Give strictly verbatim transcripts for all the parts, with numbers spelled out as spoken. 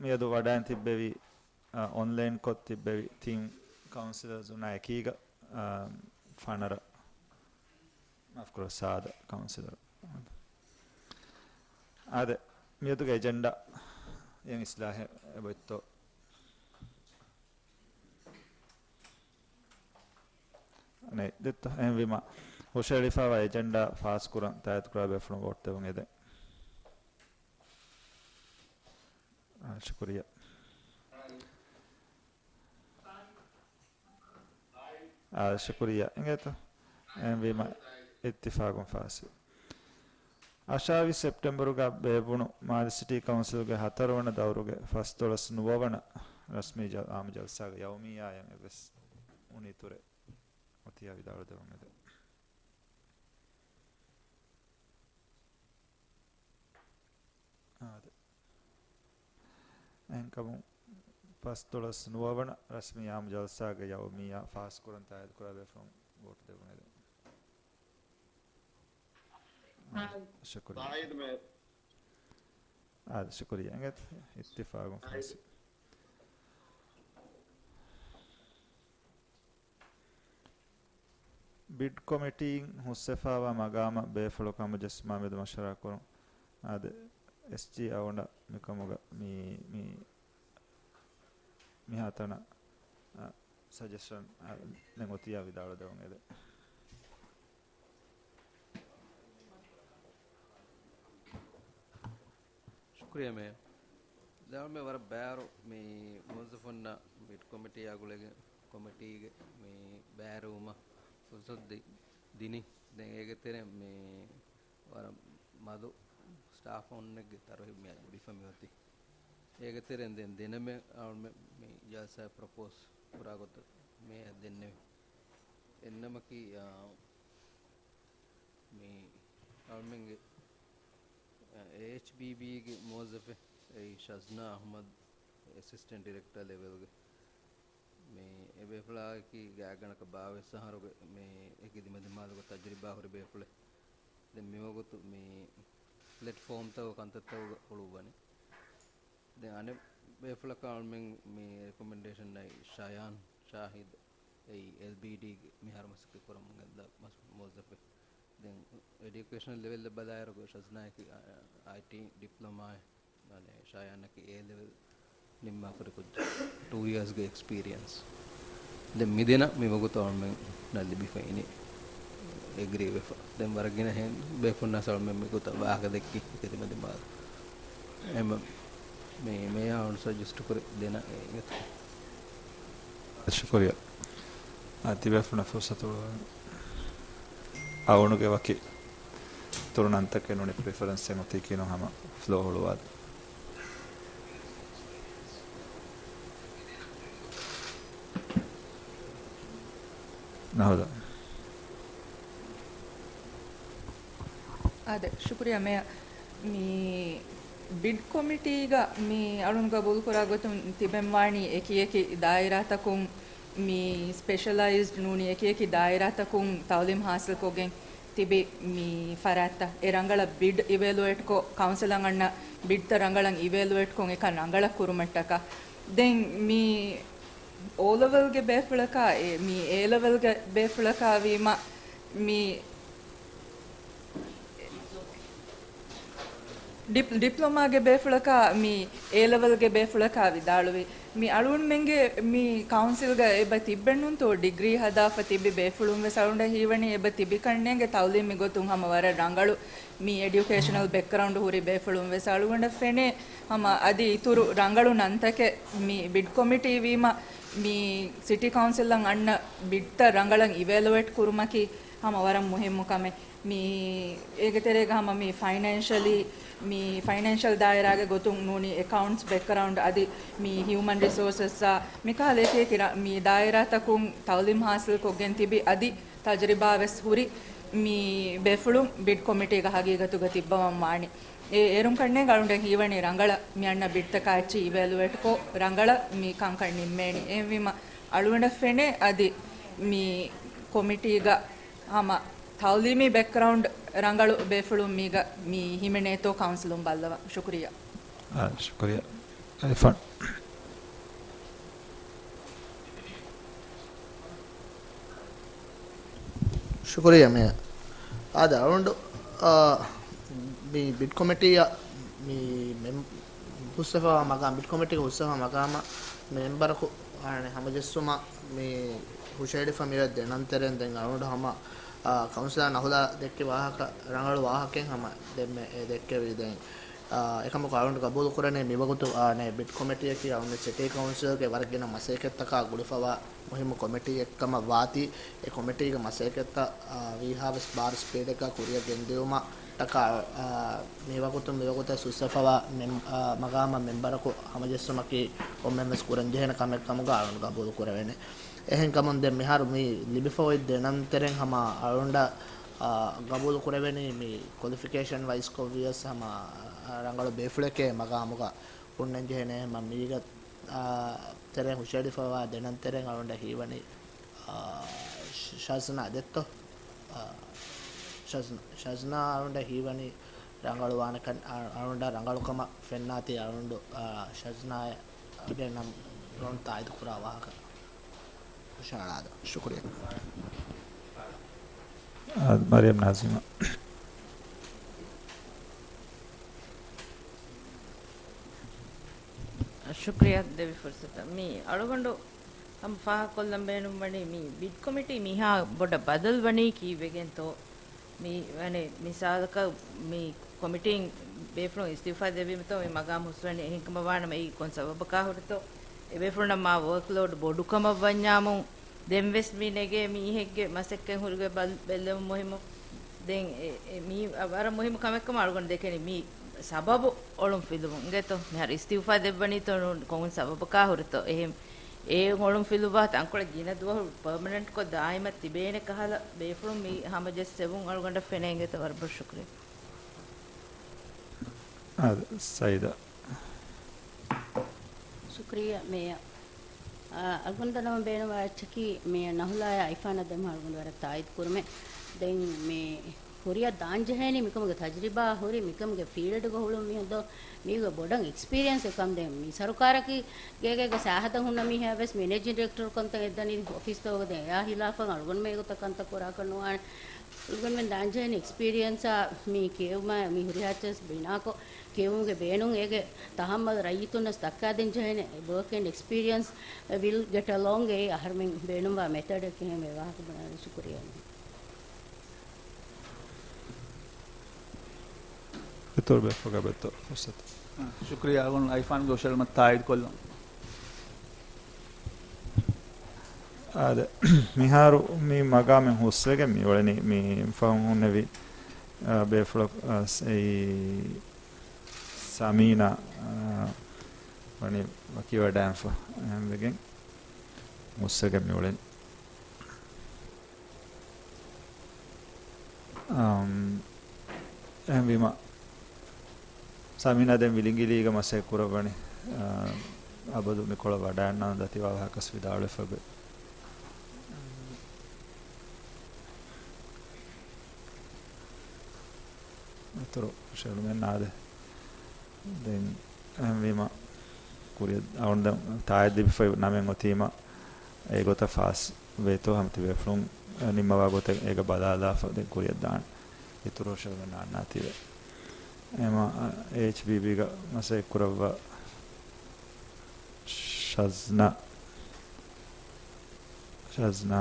މިއަދު ވަޑައިން ތިއްބެވި، އ، އޮންލައިން ކޮށް ތިއްބެވި ތިން ކައުންސިލަރުންނާ އެކީގަ، އ، ފަނަރަ، މާފުކުރަ، ސާދަ ކައުންސިލަރު. އާދެ، މިއަދުގެ އެޖެންޑާ އެން އިސްލާހެއް އެބައޮތްތޯ؟ ނެތް ދެއްތޯ؟ އެހެންވީމަ، ހުށައެޅިފައިވާ އެޖެންޑާ ފާސްކުރަން ތާއީދުކުރާ ބޭފުޅުން ވޯޓް ދެވުން އެދެން. އާ، ޝުކުރިއްޔާ. އާ، ޝުކުރިއްޔާ. އިނގޭތޯ؟ އެހެންވީމަ، އިއްތިފާގުން ފާސްވި. އަށާވީސް ސެޕްޓެމްބަރުގަ ބޭއްވުނު މާލެ ސިޓީ ކައުންސިލްގެ ހަތަރުވަނަ ދައުރުގެ ފަސްދޮޅަސް ނުވަވަނަ ރަސްމީ ޖަ-، އާއްމު ޖަލްސާގެ ޔައުމިއްޔާއަށް އެއްވެސް އުނިތުރެއް އޮތިއްޔާ ވިދާޅުދެވުން އެދެން. އާދެ. އެހެންކަމުން، ފަސްދޮޅަސް ނުވަވަނަ ރަސްމީ އާއްމު ޖަލްސާގެ ޔައުމިއްޔާ ފާސްކުރަން ތާއީދުކުރާ ބޭފުޅުން ވޯޓު ދެވުން އެދެން. ޝުކުރިއްޔާ. ތާއީދު މޭ. އާދެ، ޝުކުރިއްޔާ. އިނގޭތޯ، އިއްތިފާގުން ފާސްވި. ބިޑް ކޮމިޓީން ހުސްވެފައިވާ މަގާމަށް ބޭފުޅަކު ހަމަޖެއްސުމާ މެދު މަޝްވަރާ ކުރުން. އާދެ، އެސްޖީ އަޅުގަނޑަށް މިކަމުގަ މި، މި، މިހާތަނަށް، އަ، ސަޖެޝަން، އަ، ދެން އޮތިއްޔާ ވިދާޅުދެވުން އެދެން. ޝުކުރިއްޔާ މޭ. ދެން މި ވަރަށް ބާރު މި މުވައްޒަފުންނަށް ބިޑް ކޮމިޓީއާ ގުޅިގެން ކޮމިޓީގެ މި ބައިވެރިވުމަށް ފުރުސަތު ދި-، ދިނީ. ދެން އޭގެ ތެރެއިން މި ވަރަށް މަދު ސްޓާފުންނެއްގެ ތަރުހީބު މިއަދު ލިބިފަ މިއޮތީ. އޭގެ ތެރެއިން ދެން ދެނަމެ އަޅުމެން މި ޖަލްސާ ޕްރޮޕޯސް ކުރާ ގޮތަށް މި ދެންނެވި. އެންނަމަކީ، އާ، މި އަޅުމެންގެ، އާ، އޭއެޗްބީބީގެ މުވައްޒަފެއް އެއީ ޝަޒްނާ އަޙްމަދު، އެސިސްޓެންޓް ޑިރެކްޓަރ ލެވެލްގެ. މި އެބޭފުޅާއަކީ ގާތްގަނޑަކަށް ބާވީސް އަހަރުގެ މި އެކި ދިމަދިމާލުގެ ތަޖުރިބާ ހުރި ބޭފުޅެއް. ދެން މިވަގުތު މި ޕްލެޓްފޯމްތަކުގެ ކަންތައްތަކުގަ އުޅުއްވަނީ. ދެން އަނެއް ބޭފުޅަކަށް އަޅުމެން މި ރެކޮމެންޑޭޝަން އައި ޝަޔާން ޝާހިދު، އެއީ އެލްބީޑީގެ މިހާރު މަސައްކަތް ކުރަމުން ގެންދާ މަސް-، މުވައްޒަފެއް. ދެން އެޑިއުކޭޝަނަލް ލެވެލްއަށް ބަލާއިރު ޝަޒްނާއަކީ އައިޓީ ޑިޕްލޮމާއެއް. އަނެއް ޝަޔާނަކީ އޭ ލެވެލް ނިންމާފަ ކުއްޖެއް، ޓޫ އިޔާސްގެ އެކްސްޕީރިއަންސް. ދެން މިދެނަށް މިވަގުތު އަޅުމެންނަށް ލިބިފައިނީ އެގްރީ ވެފަ. ދެން ވަރަށް ގިނަ ހެން ބޭފުންނަސް އަޅުމެން މިގޮތަށް ވާހަކަ ދެއްކި އެކި ދިމަދިމާލު. އެމަ މި މޭޔާ އަޅުން ސަޖެސްޓް ކުރި ދެނަށް އެ އިނގޭތޯ. ޝުކުރިއްޔާ. އާ، ތިބޭފުޅުންނަށް ފުރުސަތު އަޅުންގެ ވަކި ތުރުނަންތަކެއް ނޫނީ ޕްރިފަރެންސް އެއް އޮތީކީ ނޫން ހަމަ ފްލޯ ހުޅުވާލި. ނަހުލާ. އާދެ، ޝުކުރިއްޔާ މޭޔަރ. މި ބިޑް ކޮމިޓީގަ މި އަޅުން ގަބޫލުކުރާ ގޮތުން ތިބެން ވާނީ އެކި އެކި ދާއިރާތަކުން މި ސްޕެޝަލައިޒްޑް ނޫނީ އެކި އެކި ދާއިރާތަކުން ތައުލީމް ހާސިލްކޮށްގެން ތިބި މި ފަރާތްތައް އެ ރަނގަޅަށް ބިޑް އިވެލުއޭޓްކޮށް، ކައުންސިލަށް އަންނަ ބިޑްތައް ރަނގަޅަށް އިވެލުއޭޓްކޮށް އެކަން ރަނގަޅަށް ކުރުމަށްޓަކާ. ދެން މި އޯލެވެލްގެ ބޭފުޅަކާ، އެ، މި އޭލެވެލްގެ ބޭފުޅަކާ ވީމަ، މި ޑިޕް-، ޑިޕްލޮމާގެ ބޭފުޅަކާ، މި އޭލެވެލްގެ ބޭފުޅަކާ ވިދާޅުވި. މި އަޅުންމެންގެ މި ކައުންސިލްގަ އެބަ ތިއްބެއްނޫންތޯ، ޑިގްރީ ހަދާފަ ތިބި ބޭފުޅުން ވެސް އަޅުންނަށް ހީވަނީ އެބަ ތިބި ކަންނޭނގެ ތައުލީމީ ގޮތުން ހަމަ ވަރަށް ރަނގަޅު މި އެޑިއުކޭޝަނަލް ބެކްގްރައުންޑް ހުރި ބޭފުޅުން ވެސް އަޅުގަނޑަށް ފެނޭ. ހަމަ އަދި އިތުރު ރަނގަޅު ނަންތަކެއް މި ބިޑް ކޮމިޓީ ވީމަ، މި ސިޓީ ކައުންސިލަށް އަންނަ ބިޑްތައް ރަނގަޅަށް އިވެލުއޭޓް ކުރުމަކީ ހަމަ ވަރަށް މުހިއްމު ކަމެއް. މި އޭގެ ތެރޭގަ ހަމަ މި ފައިނޭންޝަލީ، މި ފައިނޭންޝަލް ދާއިރާގެ ގޮތުން ނޫނީ އެކައުންޓްސް ބެކްގްރައުންޑް އަދި މި ހިއުމަން ރިސޯސަސްއާ މިކަހަލަ އެކި އެކި ރަ-، މި ދާއިރާތަކުން ތައުލީމް ހާސިލްކޮށްގެން ތިބި އަދި ތަޖުރިބާ ވެސް ހުރި މި ބޭފުޅުން ބިޑް ކޮމިޓީގަ ހަގީގަތުގަ ތިއްބަވަން ވާނެ. އެ އޭރުން ކަންނޭނގެ އަޅުގަނޑަށް ހީވަނީ ރަނގަޅަށް މި އަންނަ ބިޑްތަކާ އެއްޗެއް އިވެލުއޭޓްކޮށް ރަނގަޅަށް މި ކަންކަން ނިންމޭނީ. އެހެންވީމަ އަޅުގަނޑަށް ފެނޭ އަދި މި ކޮމިޓީގަ ހަމަ ތައުލީމީ ބެކްގްރައުންޑް ރަނގަޅު ބޭފުޅުން މީގަ މި ހިމެނޭތޯ ކައުންސިލުން ބައްލަވަން. ޝުކުރިއްޔާ. އާ، ޝުކުރިއްޔާ. އައިފޯން. ޝުކުރިއްޔާ މޭޔަރ. އާދެ، އަޅުގަނޑު، އާ، މި ބިޑް ކޮމިޓީއަށް މި މެމް-، ހުސްވެފަވާ މަގާމް، ބިޑް ކޮމިޓީގެ ހުސްވެފަވާ މަގާމަށް މެމްބަރަކު އަނެއް ހަމަޖެއްސުމަށް މި ހުށައެޅިފަ މިވެ ދެނަން ތެރެއިން ދެން އަޅުގަނޑު ހަމަ، އާ، ކައުންސިލަރ ނަހުލާ ދެއްކި ވާހަކަ، ރަނގަޅު ވާހަކައެއް ހަމަ ދެންމެ އެ ދެއްކެވި ދެން. އާ، އެކަމަކު އަޅުގަނޑު ގަބޫލު ކުރަނީ މިވަގުތު އަނެއް ބިޑް ކޮމިޓީއަކީ އަޅުގަނޑު ސިޓީ ކައުންސިލްގެ ވަރަށް ގިނަ މަސައްކަތްތަކާ ގުޅިފަވާ މުހިއްމު ކޮމިޓީއެއްކަމަށް ވާތީ، އެ ކޮމިޓީގެ މަސައްކަތްތައް، އާ، ވީހާވެސް ބާރު ސްޕީޑަކާ ކުރިއަށް ގެންދިއުމަށްޓަކާ، އާ، މިވަގުތުން މިވަގުތަށް ހުސްވެފަވާ މެމް-، އާ، މަގާމަށް މެމްބަރަކު ހަމަޖެއްސުމަކީ ކޮންމެވެސް ކުރަންޖެހޭނެ ކަމެއް ކަމުގަ އަޅުގަނޑު ގަބޫލު ކުރެވޭނެ. އެހެންކަމުން ދެން މިހާރު މި ލިބިފަ އޮތް ދެނަން ތެރެއިން ހަމަ އަޅުގަނޑަށް، އާ، ގަބޫލު ކުރެވެނީ މި ކޮލިފިކޭޝަން ވައިސްކޮށް ވިޔަސް ހަމަ، އާ، ރަނގަޅު ބޭފުޅެކޭ މަގާމުގަ ހުންނަންޖެހޭނެ. ހަމަ މީގަ، އާ، ތެރެއިން ހުށައެޅިފަވާ ދެނަން ތެރެއިން އަޅުގަނޑަށް ހީވަނީ، އާ، ޝަ-، ޝަޒްނާ ދެއްތޯ؟ އާ، ޝަޒްނާ، ޝަޒްނާ އަޅުގަނޑަށް ހީވަނީ ރަނގަޅުވާނެކަން، އަ-، އަޅުގަނޑަށް ރަނގަޅުކަމަށް ފެންނާތީ އަޅުގަނޑު، އާ، ޝަޒްނާގެ ނަމް ތާއީދު ކުރާ ވާހަކަ ހުށަހަޅާލަ. ޝުކުރިއްޔާ. އާ، މަރިޔަމް ނާޒިމާ. ޝުކުރިއްޔާ ދެއްވި ފުރުސަތަށް. މި އަޅުގަނޑު ހަމަ ފާހަގަކޮށްލަން ބޭނުންވަނީ މި ބިޑް ކޮމިޓީ މިހާ ބޮޑަށް ބަދަލުވަނީ ކީއްވެގެންތޯ؟ މި ވަނީ މިސާލަކަށް މި ކޮމިޓީން ބޭފުޅުން އިސްތިއުފާ ދެއްވީމަތޯ މި މަގާމް ހުސްވަނީ. އެހެންކަމަށް ވާނަމަ އެއީ ކޮން ސަބަބަކާ ހުރިތޯ؟ އެބޭފުޅުންނަށް މާ ވޯކްލޯޑް ބޮޑުކަމަށް ވަންޏާމު ދެންވެސް މި ނެގޭ މީހެއްގެ މަސައްކަތް ހުރިގޮތް ބަލް-، ބެއްލެވުން މުހިއްމު. ދެން އެ، އެ، މީ ވަރަށް މުހިއްމު ކަމެއްކަމަށް އަޅުގަނޑު ދެކެނީ މީ ސަބަބު އޮޅުން ފިލުވުން އިނގޭތޯ؟ މިހާރު އިސްތިއުފާ ދެއްވަނީތޯ ނޫން ކޮން ސަބަބަކާ ހުރިތޯ؟ އެހެން އެ އޮޅުން ފިލުއްވާ ތަންކޮޅެއް ގިނަ ދުވަހު ޕަރމަނެންޓްކޮށް ދާއިމަށް ތިބޭނެ ކަހަލަ ބޭފުޅުން މި ހަމަޖެއްސެވުން އަޅުގަނޑަށް ފެނޭ އިނގޭތޯ؟ ވަރަށް ބޮޑަށް ޝުކުރިއްޔާ. އާދެ، ސައީދާ. ޝުކުރިއްޔާ މޭޔަރ. އާ، އަޅުގަނޑަށް ނަމަ ބޭނުންވާ އެއްޗަކީ މި ނަހުލާއާ އައިފާނަށް ދެމަ އަޅުގަނޑު ވަރަށް ތާއީދު ކުރުމެއް. ދެން މި ކުރިއަށް ދާންޖެހޭނީ މިކަމުގެ ތަޖްރިބާ ހުރި، މިކަމުގެ ފީލްޑްގަ ހުޅުން މީހުން ދޯ، މީގަ ބޮޑަށް އެކްސްޕީރިއަންސް އެކަމް. ދެން މި ސަރުކާރަކީ ގޭގޭގަ ސާހަދަށް ހުންނަ މީހާވެސް މެނޭޖިން ޑިރެކްޓަރު ކަންތައް އެއްދަނީ އޮފީސްތަކުގަ. ދެން އެއާ ހިލާފަށް އަޅުގަނޑުމެން އެގޮތަށް ކަންތައް ކުރާކަށް ނުވާނެ. އަޅުގަނޑުމެން ދާންޖެހޭނީ އެކްސްޕީރިއަންސާ މި ކިޔެވުމާ މި ހުރިހާ އެއްޗެސް ބިނާކޮށް، ކިޔެވުމުގެ ބޭނުން އޭގެ ތަހައްމަލް ރައްޔިތުންނަސް ދައްކާދޭން ޖެހޭނެ. ވަރކް އެންޑް އެކްސްޕީރިއަންސް ވިލް ގެޓް އެލޯންގ. އެއީ އަހަރުމެން ބޭނުންވާ މެތަޑެއް. އެހެންވެ ވާހަކަ ބުނާނެ. ޝުކުރިއްޔާ. އިތުރު ބޭފުޅުގެ ބެއްތޯ ފުރުސަތު. ޝުކުރިއްޔާ. އަޅުގަނޑު އައިފާންގެ ހުށައެޅުމަށް ތާއީދު ކޮށްލަން. އާދެ، މިހާރު މި މަގާމެއް ހުސްވެގެން މި އުޅެނީ މި ފަހުން ހުންނެވި، އާ، ބޭފުޅަކު، އާ، ސް-، އެއީ ސަމީނާ، އާ، ވަނީ ވަކިވަޑައިންފަ އެހެންވެގެން ހުސްވެގެން މި އުޅެނީ. އަމް، އެހެންވީމަ، ސަމީނާ ދެން ވިލިނގިލީގަ މަސައްކަތް ކުރައްވަނީ، އަ، އަބަދު މިކޮޅަށް ވަޑައިގަންނަވަން ދަތިވާ ވާހަކަސް ވިދާޅުވެފަ އޮތް. އިތުރު ހުށައެޅުމެއް ނާދެ. ދެން އެހެންވީމަ، ކުރިއަށް އަޅުގަނޑު ތާއީދު ލިބިފައި ނަމެއް އޮތީމަ، އެގޮތަށް ފާސް ވޭތޯ ހަމަ ތިބޭފުޅުން ނިންމަވާ ގޮތެއް އޭގަ ބަލާލާފަ ދެން ކުރިއަށް ދާން. އިތުރު ހުށައެޅުމެއް ނާންނާތީވެ. އެމަ، އެއިޗްބީބީގަ މަސައްކަތް ކުރައްވާ ޝަޒްނާ، ޝަޒްނާ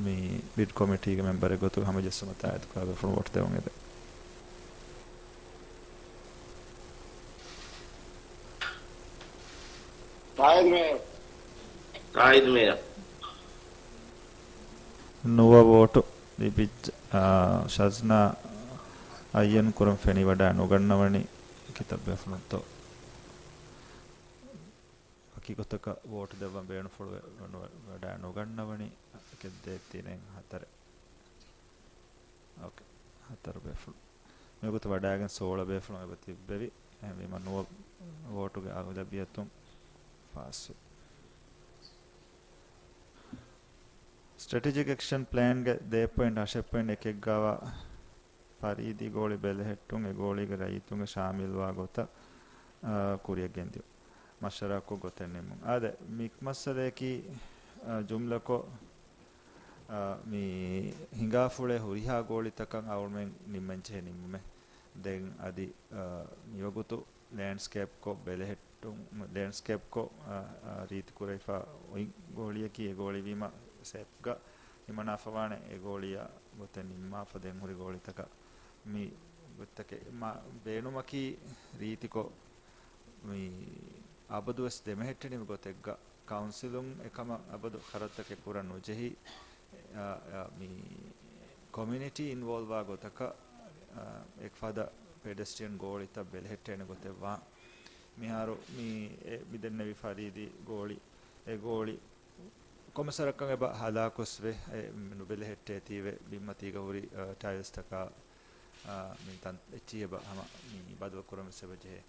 މި ބިޑް ކޮމިޓީގެ މެމްބަރެއް ގޮތުގަ ހަމަޖެއްސުމަށް ތާއީދު ކުރާ ބޭފުޅުން ވޯޓް ދެވުން އެދެން. ތާއީދު މޭޔަރ. ތާއީދު މޭޔަރ. ނުވަ ވޯޓު ލިބިއްޖެ، އާ، ޝަޒްނާ އައްޔަން ކުރަން ފެނިވަޑައި ނުގަންނަވަނީ ކިތައް ބޭފުޅުންތޯ؟ ވަކި ގޮތަކަށް ވޯޓު ދެއްވަން ބޭނުންފުޅު ވެ-، ވަޑައި ނުގަންނަވަނީ ކެއް ދޭއް ތިނެއް ހަތަރެއް. އޯކޭ. ހަތަރު ބޭފުޅު. މިވަގުތު ވަޑައިގެން ސޯޅަ ބޭފުޅުން އެބަ ތިއްބެވި. އެހެންވީމަ ނުވަ ވޯޓުގެ އަޣުލަބިއްޔަތުން ފާސްވި. ސްޓްރެޓެޖިކް އެކްޝަން ޕްލޭންގެ ދެ ޕޮއިންޓް ހަށެއް ޕޮއިންޓް އެކެއްގައިވާ ފަރީދީ ގޯޅި ބެލެހެއްޓުން އެ ގޯޅީގެ ރައްޔިތުންގެ ޝާމިލްވާ ގޮތަށް، އާ، ކުރިއަށް ގެންދިއުން. މަޝްވަރާކޮށް ގޮތެއް ނިންމުން. އާދެ، މި މައްސަލަޔަކީ، އާ، ޖުމްލަކޮށް، އާ، މި ހިނގާފުޅޭ ހުރިހާ ގޯޅިތަކަށް އަޅުމެން ނިންމަން ޖެހޭ ނިންމުމެއް. ދެން އަދި، އާ، މިވަގުތު ލޭންޑްސްކޭޕްކޮށް ބެލެހެއްޓުން، ލޭންޑްސްކޭޕްކޮށް، އާ، އާ، ރީތި ކުރެވިފަ އޮތް ގޯޅިއަކީ އެ ގޯޅި ވީމަ ސެޕްގަ ހިމަނާފަވާނެ އެ ގޯޅިއަށް ގޮތެއް ނިންމާފަ ދެން ހުރި ގޯޅިތަކަށް މި ގޮތްތަކެއް މަ-، ބޭނުމަކީ ރީތިކޮށް މި އަބަދުވެސް ދެމެހެއްޓެނިވި ގޮތެއްގަ ކައުންސިލުން އެކަމަށް އަބަދު ޚަރަދުތަކެއް ކުރަން ނުޖެހި، އާ، އާ، މި ކޮމިއުނިޓީ އިންވޯލްވާ ގޮތަކަށް، އާ، އެކަފަދަ ޕެޑެސްޓްރިއަން ގޯޅިތައް ބެލެހެއްޓޭނެ ގޮތެއް ވާން. މިހާރު މި އެ-، މި ދެންނެވި ފަރީދީ ގޯޅި، އެ ގޯޅި ކޮމިސަރަކަށް އެބަ ހަލާކުވެސްވެ، އެ، ނުބެލެހެއްޓޭތީވެ، ބިންމަތީގަ ހުރި، އަ، ޓައިލްސްތަކާ، އަ، މި ތަން އެއްޗިހި އެބަ ހަމަ މި ބަދަލު ކުރަންވެސް އެބަ ޖެހޭ.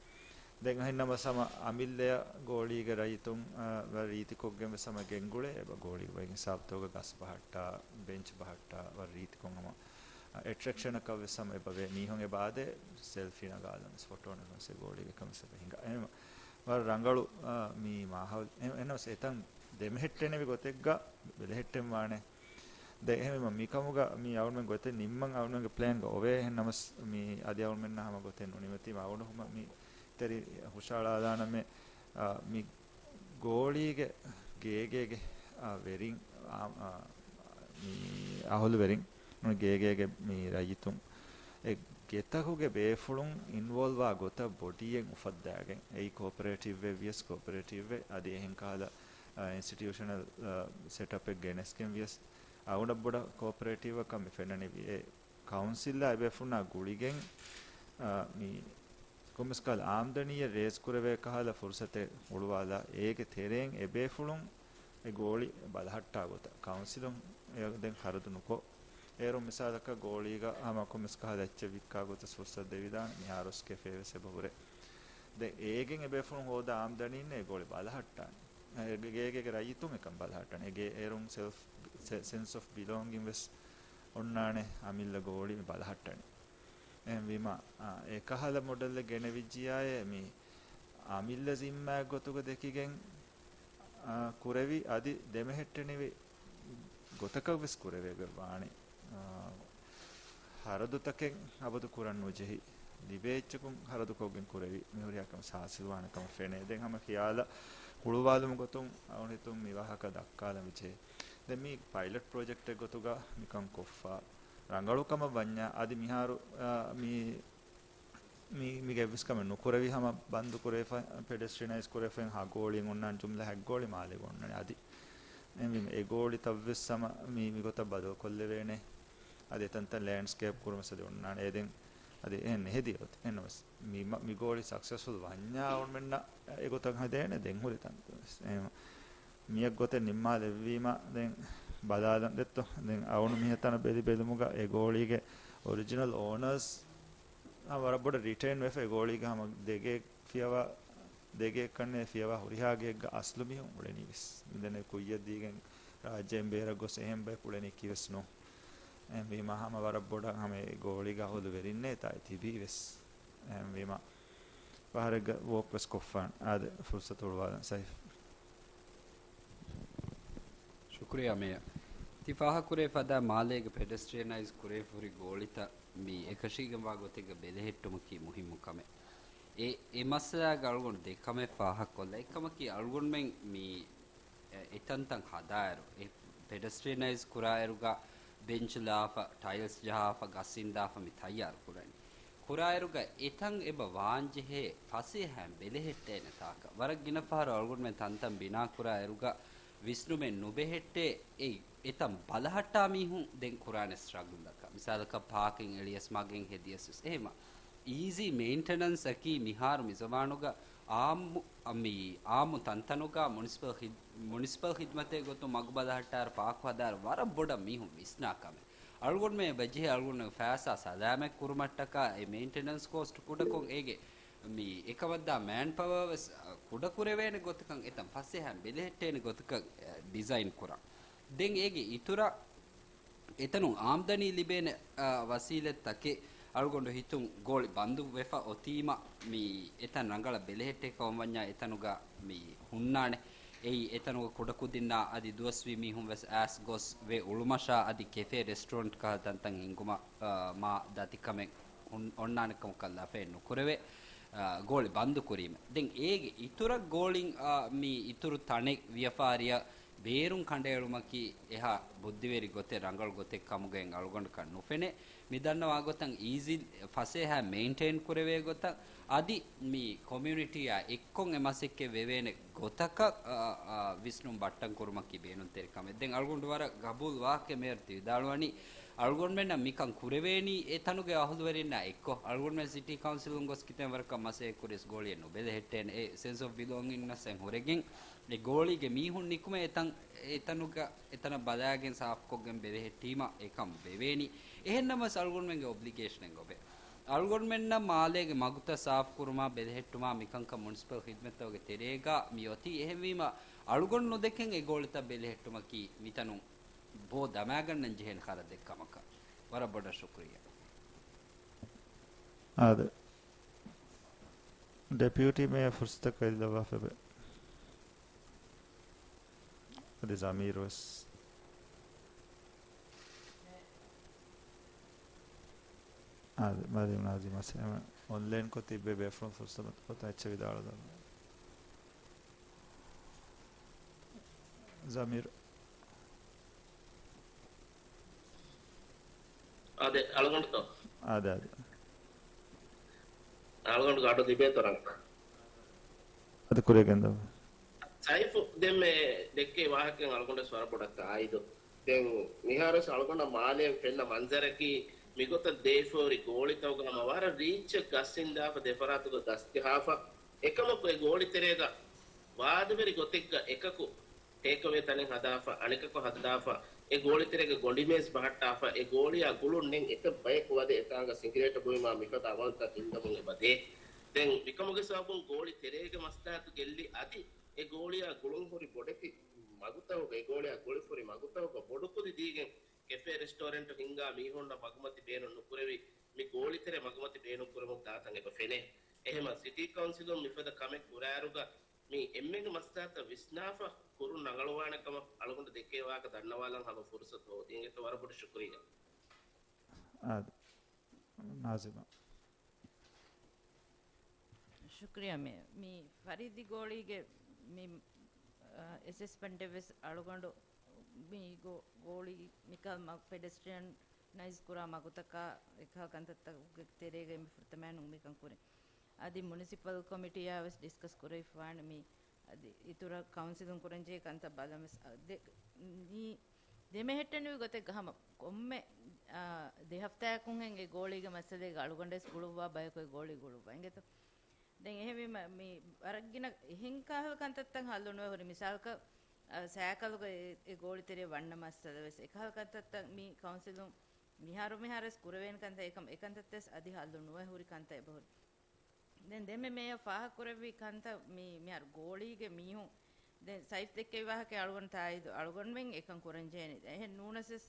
ދެން އެހެންނަމަސް ހަމަ އަމިއްލަޔަށް ގޯޅީގެ ރައްޔިތުން، އަ، ވަރަށް ރީތިކޮށްގެން ވެސް ހަމަ ގެންގުޅޭ، އެބަ ގޯޅީގެ ވައިން ހިސާބުތަކުގަ ގަސް ބަހައްޓާ، ބެންޗް ބަހައްޓާ، ވަރަށް ރީތިކޮށް ހަމަ، އަ، އެޓްރެކްޝަނަކަށް ވެސް ހަމަ އެބަ ވޭ. މީހުން އެބަ އާދޭ ސެލްފީ ނަގާލަން ވެސް، ފޮޓޯ ނަގަން ވެސް ގޯޅީގެ ކަމަށް އެބަ ހިނގާ. އެހެން ވަރަށް ރަނގަޅު، އާ، މި މާހައުލް. އެ-، އެހެނަސް އެތަން ދެމެހެއްޓެނެވި ގޮތެއްގަ ބެލެހެއްޓެން ވާނެ. ދެ އެހެންވީމަ މިކަމުގަ މި އަޅުމެން ގޮތެއް ނިންމަން އަޅުމެންގެ ޕްލޭންގަ އޮވޭ. އެހެން ނަމަސް މި އަދި އަޅުމެންނަށް ހަމަ ގޮތެއް ނުނިމެތީމަ އަޅުގަނޑު ހަމަ މި ތެރި ހުށައަޅާލާނަމޭ، އާ، މި ގޯޅީގެ ގޭގޭގެ، އާ، ވެރިން، އާ، އާ، މި އަހުލުވެރިން ގޭގޭގެ މި ރައްޔިތުން އެ ގެތަކުގެ ބޭފުޅުން އިންވޯލްވާ ގޮތަށް ބޮޑީއެއް އުފައްދާގެން، އެއީ ކޯޕަރޭޓިވްއެއް ވިޔަސް ކޯޕަރޭޓިވްއެއް، އަދި އެހެން ކަހަލަ، އާ، އިންސްޓިޓިއުޝަނަލް، އާ، ސެޓަޕެއް ގެނެސްގެން ވިޔަސް، އަޅުގަނޑަށް ބޮޑަށް ކޯޕަރޭޓިވްއަކަށް މި ފެންނަނީ އެ ކައުންސިލްއާ އެބޭފުޅުންނާ ގުޅިގެން، އާ، މި ކޮންމެސް ކަހަލަ އާމްދަނީއެއް ރޭސް ކުރެވޭ ކަހަލަ ފުރުސަތެއް ހުޅުވާލާ، އޭގެ ތެރެއިން އެބޭފުޅުން އެ ގޯޅި ބަލަހައްޓާ ގޮތަށް ކައުންސިލުން އެ ދެން ޚަރަދު ނުކޮށް، އޭރުން މިސާލަކަށް ގޯޅީގަ ހަމަ ކޮންމެސް ކަހަލަ އެއްޗެއް ވިއްކާ ގޮތަށް ފުރުސަތު ދެވިދާނެ، މިހާރުސް ކެފޭ ވެސް އެބަ ހުރޭ. ދެން އޭގެން އެބޭފުޅުން ހޯދާ އާމްދަނީން އެ ގޯޅި ބަލަހައްޓާނެ. އެ ގޭގޭގެ ރައްޔިތުން އެކަން ބަލަހައްޓާނެ. އެ ގޭ އޭރުން ސެލްފް، ސެ-، ސެންސް އޮފް ބިލޯންގިން ވެސް އޮންނާނެ އަމިއްލަ ގޯޅި މި ބަލަހައްޓަނީ. އެހެންވީމަ، އާ، އެކަހަލަ މޮޑެލްއެއް ގެނެވިއްޖިޔާއޭ، މި އަމިއްލަ ޒިންމާއެއް ގޮތުގަ ދެކިގެން، އާ، ކުރެވި އަދި ދެމެހެއްޓެނިވި ގޮތަކަށް ވެސް ކުރެވޭގޮތް ވާނެ. އާ، ހަރަދުތަކެއް އަބަދު ކުރަން ނުޖެހި، ލިބޭ އެއްޗަކުން ހަރަދުކޮށްގެން ކުރެވި، މި ހުރިހާ ކަމެއް ހާސިލްވާނެ ކަމަށް ފެނޭ. ދެން ހަމަ ޚިޔާލަށް ހުޅުވާލުމުގެ ގޮތުން އަޅުގަނޑު ހިތުން މި ވާހަކަ ދައްކާލަން ވެއްޖެ. ދެން މި ޕައިލަޓް ޕްރޮޖެކްޓެއް ގޮތުގަ މިކަން ކޮށްފަ ރަނގަޅު ކަމަށް ވަންޏާ، އަދި މިހާރު، އާ، މި، މި، މި ގެއްވިސް ކަމެއް ނުކުރެވި ހަމަ ބަންދު ކުރެވިފަ، ޕެޑެސްޓްރިއަނައިޒް ކުރެވިފައި ހަ ގޯޅި އޮންނާނެ ޖުމްލަ ހަތް ގޯޅި މާލޭގަ އޮންނާނެ. އަދި އެހެންވީމަ އެ ގޯޅިތައްވެސް ހަމަ މި، މިގޮތަށް ބަދަލުކޮށްލެވޭނެ. އަދި އެތަންތަން ލޭންޑްސްކޭޕް ކުރުމަށް އަދި އޮންނާނެ. އެ ދެން އަދި އެހެން ނެހެދި އޮތް. އެހެންނަމަސް މި، މަ-، މި ގޯޅި ސަކްސެސްފުލް ވަންޏާ އަޅުމެންނަށް އެގޮތަށް ހަދޭނެ ދެން ހުރި ތަންތަން ވެސް. އެހެން މިއަށް ގޮތެއް ނިންމާލެއްވީމަ ދެން ބަލާލަން ދެއްތޯ. ދެން އަޅުގަނޑު މިހެން ތަނަށް ބެލި ބެލުމުގަ އެ ގޯޅީގެ އޮރިޖިނަލް އޯނަރސް އާ، ވަރަށް ބޮޑަށް ރިޓެއިން ވެފަ އެ ގޯޅީގެ ހަމަ ދެގޭ ފިޔަވާ، ދެގޭ ކަންނޭ ފިޔަވާ ހުރިހާ ގެއެއްގަ އަސްލު މީހުން އުޅެނީ ވެސް. މިދެންނެވި ކުއްޔަށް ދީގެން ރާއްޖޭން ބޭރަށް ގޮސް އެހެން ބަޔަކު އުޅެނީ ކީވެސް ނޫން. އެހެންވީމަ ހަމަ ވަރަށް ބޮޑަށް ހަމަ އެ ގޯޅީގެ އަހުލު ވެރިންނޭ ތާއެއް ތިބީ ވެސް. އެހެންވީމަ ފަހަރެއްގަ ވޯކް ވެސް ކޮށްފާނެ. އާދެ، ފުރުސަތު ހުޅުވާލަން ސައިފް. ޝުކުރިއްޔާ މޭޔަރ. ތި ފާހަގަކުރޭ ފަދަ މާލޭގެ ޕެޑެސްޓްރިއަނައިޒް ކުރެވިފަހުރި ގޯޅިތައް މި އެކަށީގެންވާ ގޮތެއްގަ ބެލެހެއްޓުމަކީ މުހިއްމު ކަމެއް. އެ، އެ މައްސަލާގަ އަޅުގަނޑު ދެ ކަމެއް ފާހަގަކޮށްލަ. އެއްކަމަކީ އަޅުގަނޑުމެން މި އެ، އެތަންތަން ހަދާއިރު، އެ ޕެޑެސްޓްރިއަނައިޒް ކުރާއިރުގަ ބެންޗް ލާފަ، ޓައިލްސް ޖަހާފަ، ގަސް އިންދާފަ މި ތައްޔާރު ކުރަނީ. ކުރާއިރުގަ އެތަން އެބަ ވާންޖެހޭ ފަސޭހައިން ބެލެހެއްޓޭނެ ތާކަށް. ވަރަށް ގިނަ ފަހަރު އަޅުގަނޑުމެން ތަންތަން ބިނާ ކުރާއިރުގަ ވިސްނުމެއް ނުބެހެއްޓޭ، އެ، އެތަން ބަލަހައްޓާ މީހުން ދެން ކުރާނެ ސްޓްރަގުލްއަކަށް. މިސާލަކަށް ޕާކިން އެޅިޔަސް މަގެއް ހެދިޔަސް ވެސް. އެހެމަ އީޒީ މެއިންޓެނަންސް އަކީ މިހާރު މި ޒަމާނުގަ އާއްމު، މި އާއްމު ތަންތަނުގަ މުނިސިޕަލް ޚިދް-، މުނިސިޕަލް ޚިދްމަތެއް ގޮތުން މަގު ބަލަހައްޓާއިރު ޕާކު ހަދާއިރު ވަރަށް ބޮޑަށް މީހުން ވިސްނާ ކަމެއް. އަޅުގަނޑުމެން އެބަޖެހޭ އަޅުގަނޑުމެން ފައިސާ ސަލާމަތް ކުރުމަށްޓަކާ އެ މެއިންޓެނަންސް ކޯސްޓް ކުޑަކޮށް އޭގެ މި އެކަމަށްދާ މޭން ޕަވަރ ވެސް ކުޑަކުރެވޭނެ ގޮތަކަށް އެތަން ފަސޭހައިން ބެލެހެއްޓޭނެ ގޮތަކަށް ޑިޒައިން ކުރަން. ދެން އޭގެ އިތުރަށް އެތަނުން އާމްދަނީ ލިބޭނެ، އާ، ވަސީލަތްތަކެއް، އަޅުގަނޑު ހިތުން ގޯޅި ބަންދު ވެފަ އޮތީމަ، މި އެތަން ރަނގަޅަށް ބެލެހެއްޓޭ ކަމަށް ވަންޏާ އެތަނުގަ މި ހުންނާނެ. އެއީ އެތަނުގަ ކުޑަކުދިންނާ އަދި ދުވަސްވީ މީހުން ވެސް އައިސް ގޮސް ވެ އުޅުމަށާ އަދި ކެފޭ ރެސްޓޯރެންޓް ކަހަލަ ތަންތަން ހިންގުމަށް، އާ، މާ ދަތިކަމެއް ހުން-، އޮންނާނެ ކަމަކަށް ލަފައެއް ނުކުރެވޭ، އާ، ގޯޅި ބަންދު ކުރީމަ. ދެން އޭގެ އިތުރަށް ގޯޅިން، އާ، މި އިތުރު ތަނެއް ވިޔަފާރިއަށް ބޭރުން ކަނޑައެޅުމަކީ އެހާ ބުއްދިވެރި ގޮތެއް، ރަނގަޅު ގޮތެއް ކަމުގައި އަޅުގަނޑަކަށް ނުފެނޭ. މި ދަންނަވާ ގޮތަށް އީޒީ ފަސޭހަ މެއިންޓެއިން ކުރެވޭ ގޮތަށް، އަދި މި ކޮމިއުނިޓީއާ އެއްކޮށް އެ މަސައްކަތް ވެވޭނެ ގޮތަކަށް، އާ، އާ، ވިސްނުން ބައްޓަން ކުރުމަކީ ބޭނުންތެރި ކަމެއް. ދެން އަޅުގަނޑު ވަރަށް ގަބޫލު ވާހަކަ މޭޔަރު ތި ވިދާޅުވަނީ، އަޅުގަނޑުމެންނަށް މިކަން ކުރެވޭނީ އެ ތަނުގެ އަހުލުވެރިންނާ އެއްކޮށް. އަޅުގަނޑުމެން ސިޓީ ކައުންސިލުން ގޮސް ކިތަންމެ ވަރަކަށް މަސައްކަތް ކުރިޔަސް ގޯޅިއެއް ނުބެލެހެއްޓޭނެ. އެ ސެންސް އޮފް ބިލޮންގިންނަސް އެން ހުރެގެން އެ ގޯޅީގެ މީހުން ނިކުމެ އެތަން، އެތަނުގަ، އެތަނަށް ބަލާގެން ސާފުކޮށްގެން ބެލެހެއްޓީމަ އެކަން ވެވޭނީ. އެހެންނަމަވެސް އަޅުގަނޑުމެންގެ އޮބްލިގޭޝަނެއް އޮބެ. އަޅުގަނޑުމެންނަށް މާލޭގެ މަގުތައް ސާފުކުރުމާ، ބެލެހެއްޓުމާ މިކަންކަން މުނިސިޕަލް ޚިދްމަތްތަކުގެ ތެރޭގަ މި އޮތީ. އެހެންވީމަ، އަޅުގަނޑު ނުދެކެން އެ ގޯޅިތައް ބެލެހެއްޓުމަކީ މިތަނުން ބޯ ދަމާގަންނަން ޖެހޭނެ ޚަރަދެއް ކަމަކަށް. ވަރަށް ބޮޑަށް ޝުކުރިއްޔާ. އާދެ. ޑެޕިއުޓީ މޭޔަރ ފުރުސަތަކަށް އެދިލައްވާފައެވެ. އަދި ޒަމީރު ވެސް. އާދެ، މަރިޔަމް ނާޒިމް އަސް އެހެން އޮންލައިންކޮށް ތިއްބެވި ބޭފުޅުން ފުރުސަތު އޮތާ އެއްޗެއް ވިދާޅުދާނަ. ޒަމީރު. އާދެ، އަޅުގަނޑުތޯ؟ އާދެ، އާދެ. އަޅުގަނޑު ގަޑު ލިބޭތޯ ރަނގަޅަށް. އަދި ކުރިއަށް ގެންދަވާ. ސައިފު ދެންމެ ދެއްކޭ ވާހަކައިން އަޅުގަނޑަށް ވަރަށް ބޮޑަށް ތާއީދު. ދެން މިހާރުވެސް އަޅުގަނޑަށް މާލޭން ފެންނަ މަންޒަރަކީ މިގޮތަށް ދޭފޯރި ގޯޅިތަކުގަ ހަމަ ވަރަށް ރީއްޗެއް ގަސް އިންދާފަ ދެފަރާތުގަ ގަސް ޖަހާފަ. އެކަމަކު އެ ގޯޅި ތެރޭގަ ވާދަވެރި ގޮތެއްގަ އެކަކު ޓޭކްއަވޭ ތަނެއް ހަދާފަ، އަނެކަކު ހަދާފަ، އެ ގޯޅި ތެރޭގަ ގޮނޑިމޭޒް ބަހައްޓާފަ، އެ ގޯޅިއާ ގުޅުން ނެތް އެތައް ބަޔަކު ވަދެ އެތާނގަ ސިނގިރޭޓަށް ބުއިމާ މިފަދަ އަމަލުތައް ހިންގަމުން އެބަ ދޭ. ދެން މިކަމުގެ ސަބަބުން ގޯޅި ތެރޭގެ މަސްލަހަތު ގެއްލި އަދި އެ ގޯޅިއާ ގުޅުން ހުރި ބޮޑެތި މަގުތަކުގަ، އެ ގޯޅިއާ ގުޅިފުރި މަގުތަކުގަ ބޮޑުކުދި ދީގެން ކެފޭ ރެސްޓޯރެންޓު ހިންގާ މީހުންނަށް މަގުމަތި ބޭނުން ނުކުރެވި، މި ގޯޅި ތެރޭ މަގުމަތި ބޭނުން ކުރަމުން ދާތަން އެބަ ފެނޭ. އެހެމަ ސިޓީ ކައުންސިލުން މިފަދަ ކަމެއް ކުރާއިރުގަ މި އެންމެންގެ މަސްލަހަތަށް ވިސްނާފަ ކުރުން ރަނގަޅުވާނެ ކަމަށް އަޅުގަނޑު ދެއްކޭ ވާހަކަ ދަންނަވާލަން ހަމަ ފުރުސަތު ހޯދިން އެތަ ވަރަށް ބޮޑަށް ޝުކުރިއްޔާ. އާދެ. ނާޒިމާ. ޝުކުރިއްޔާ މޭ. މި ފަރީދީ ގޯޅީގެ މި، އަ، އެސެސްމަންޓެއް ވެސް އަޅުގަނޑު މި ގޯ-، ގޯޅީ މިކަހަލަ މަ-، ޕެޑެސްޓްރިއަން ނައިޒް ކުރާ މަގުތަކާ އެކަހަލަ ކަންތައްތަކުގެ ތެރޭގައި މި ފުރަތަމައިން މިކަން ކުރިން. އަދި މުނިސިޕަލް ކޮމިޓީއާ ވެސް ޑިސްކަސް ކުރެވިފަވާނެ މި އަދި އިތުރަށް ކައުންސިލުން ކުރަންޖެހޭ ކަންތައް ބަލަން ވެސް. އަ، ދެ-، މީ ދެމެހެއްޓެނިވި ގޮތެއްގަ ހަމަ ކޮންމެ، އާ، ދެ ހަފްތާއަކުންހެން އެ ގޯޅީގެ މައްސަލައިގަ އަޅުގަނޑަށް ގުޅުއްވާ ބަޔަކު އެ ގޯޅީ ގުޅުއްވާ އިނގޭތޯ. ދެން އެހެންވީމަ މި ވަރަށް ގިނަ އެހެން ކަހަލަ ކަންތައްތައް ހައްލު ނުވެ ހުރި. މިސާލަކަށް، އަ، ސައިކަލުގަ އެ، އެ ގޯޅި ތެރޭ ވަންނަ މައްސަލަ ވެސް އެކަހަލަ ކަންތައްތައް މި ކައުންސިލުން މިހާރު މިހާރުވެސް ކުރެވޭނެ ކަންތައް އެކަމް އެކަންތައްތައް ވެސް އަދި ހައްލު ނުވެ ހުރި ކަންތައް އެބަހުރި. ދެން ދެންމެ މޭޔަރ ފާހަގަކުރެއްވި ކަންތައް މި-، މިހާރު ގޯޅީގެ މީހުން ދެން ސައިފް ދެއްކެވި ވާހަކަ އަޅުގަނޑު ތާއީދު އަޅުގަނޑުމެން އެކަން ކުރަންޖެހޭނެ. އެހެން ނޫނަސް ވެސް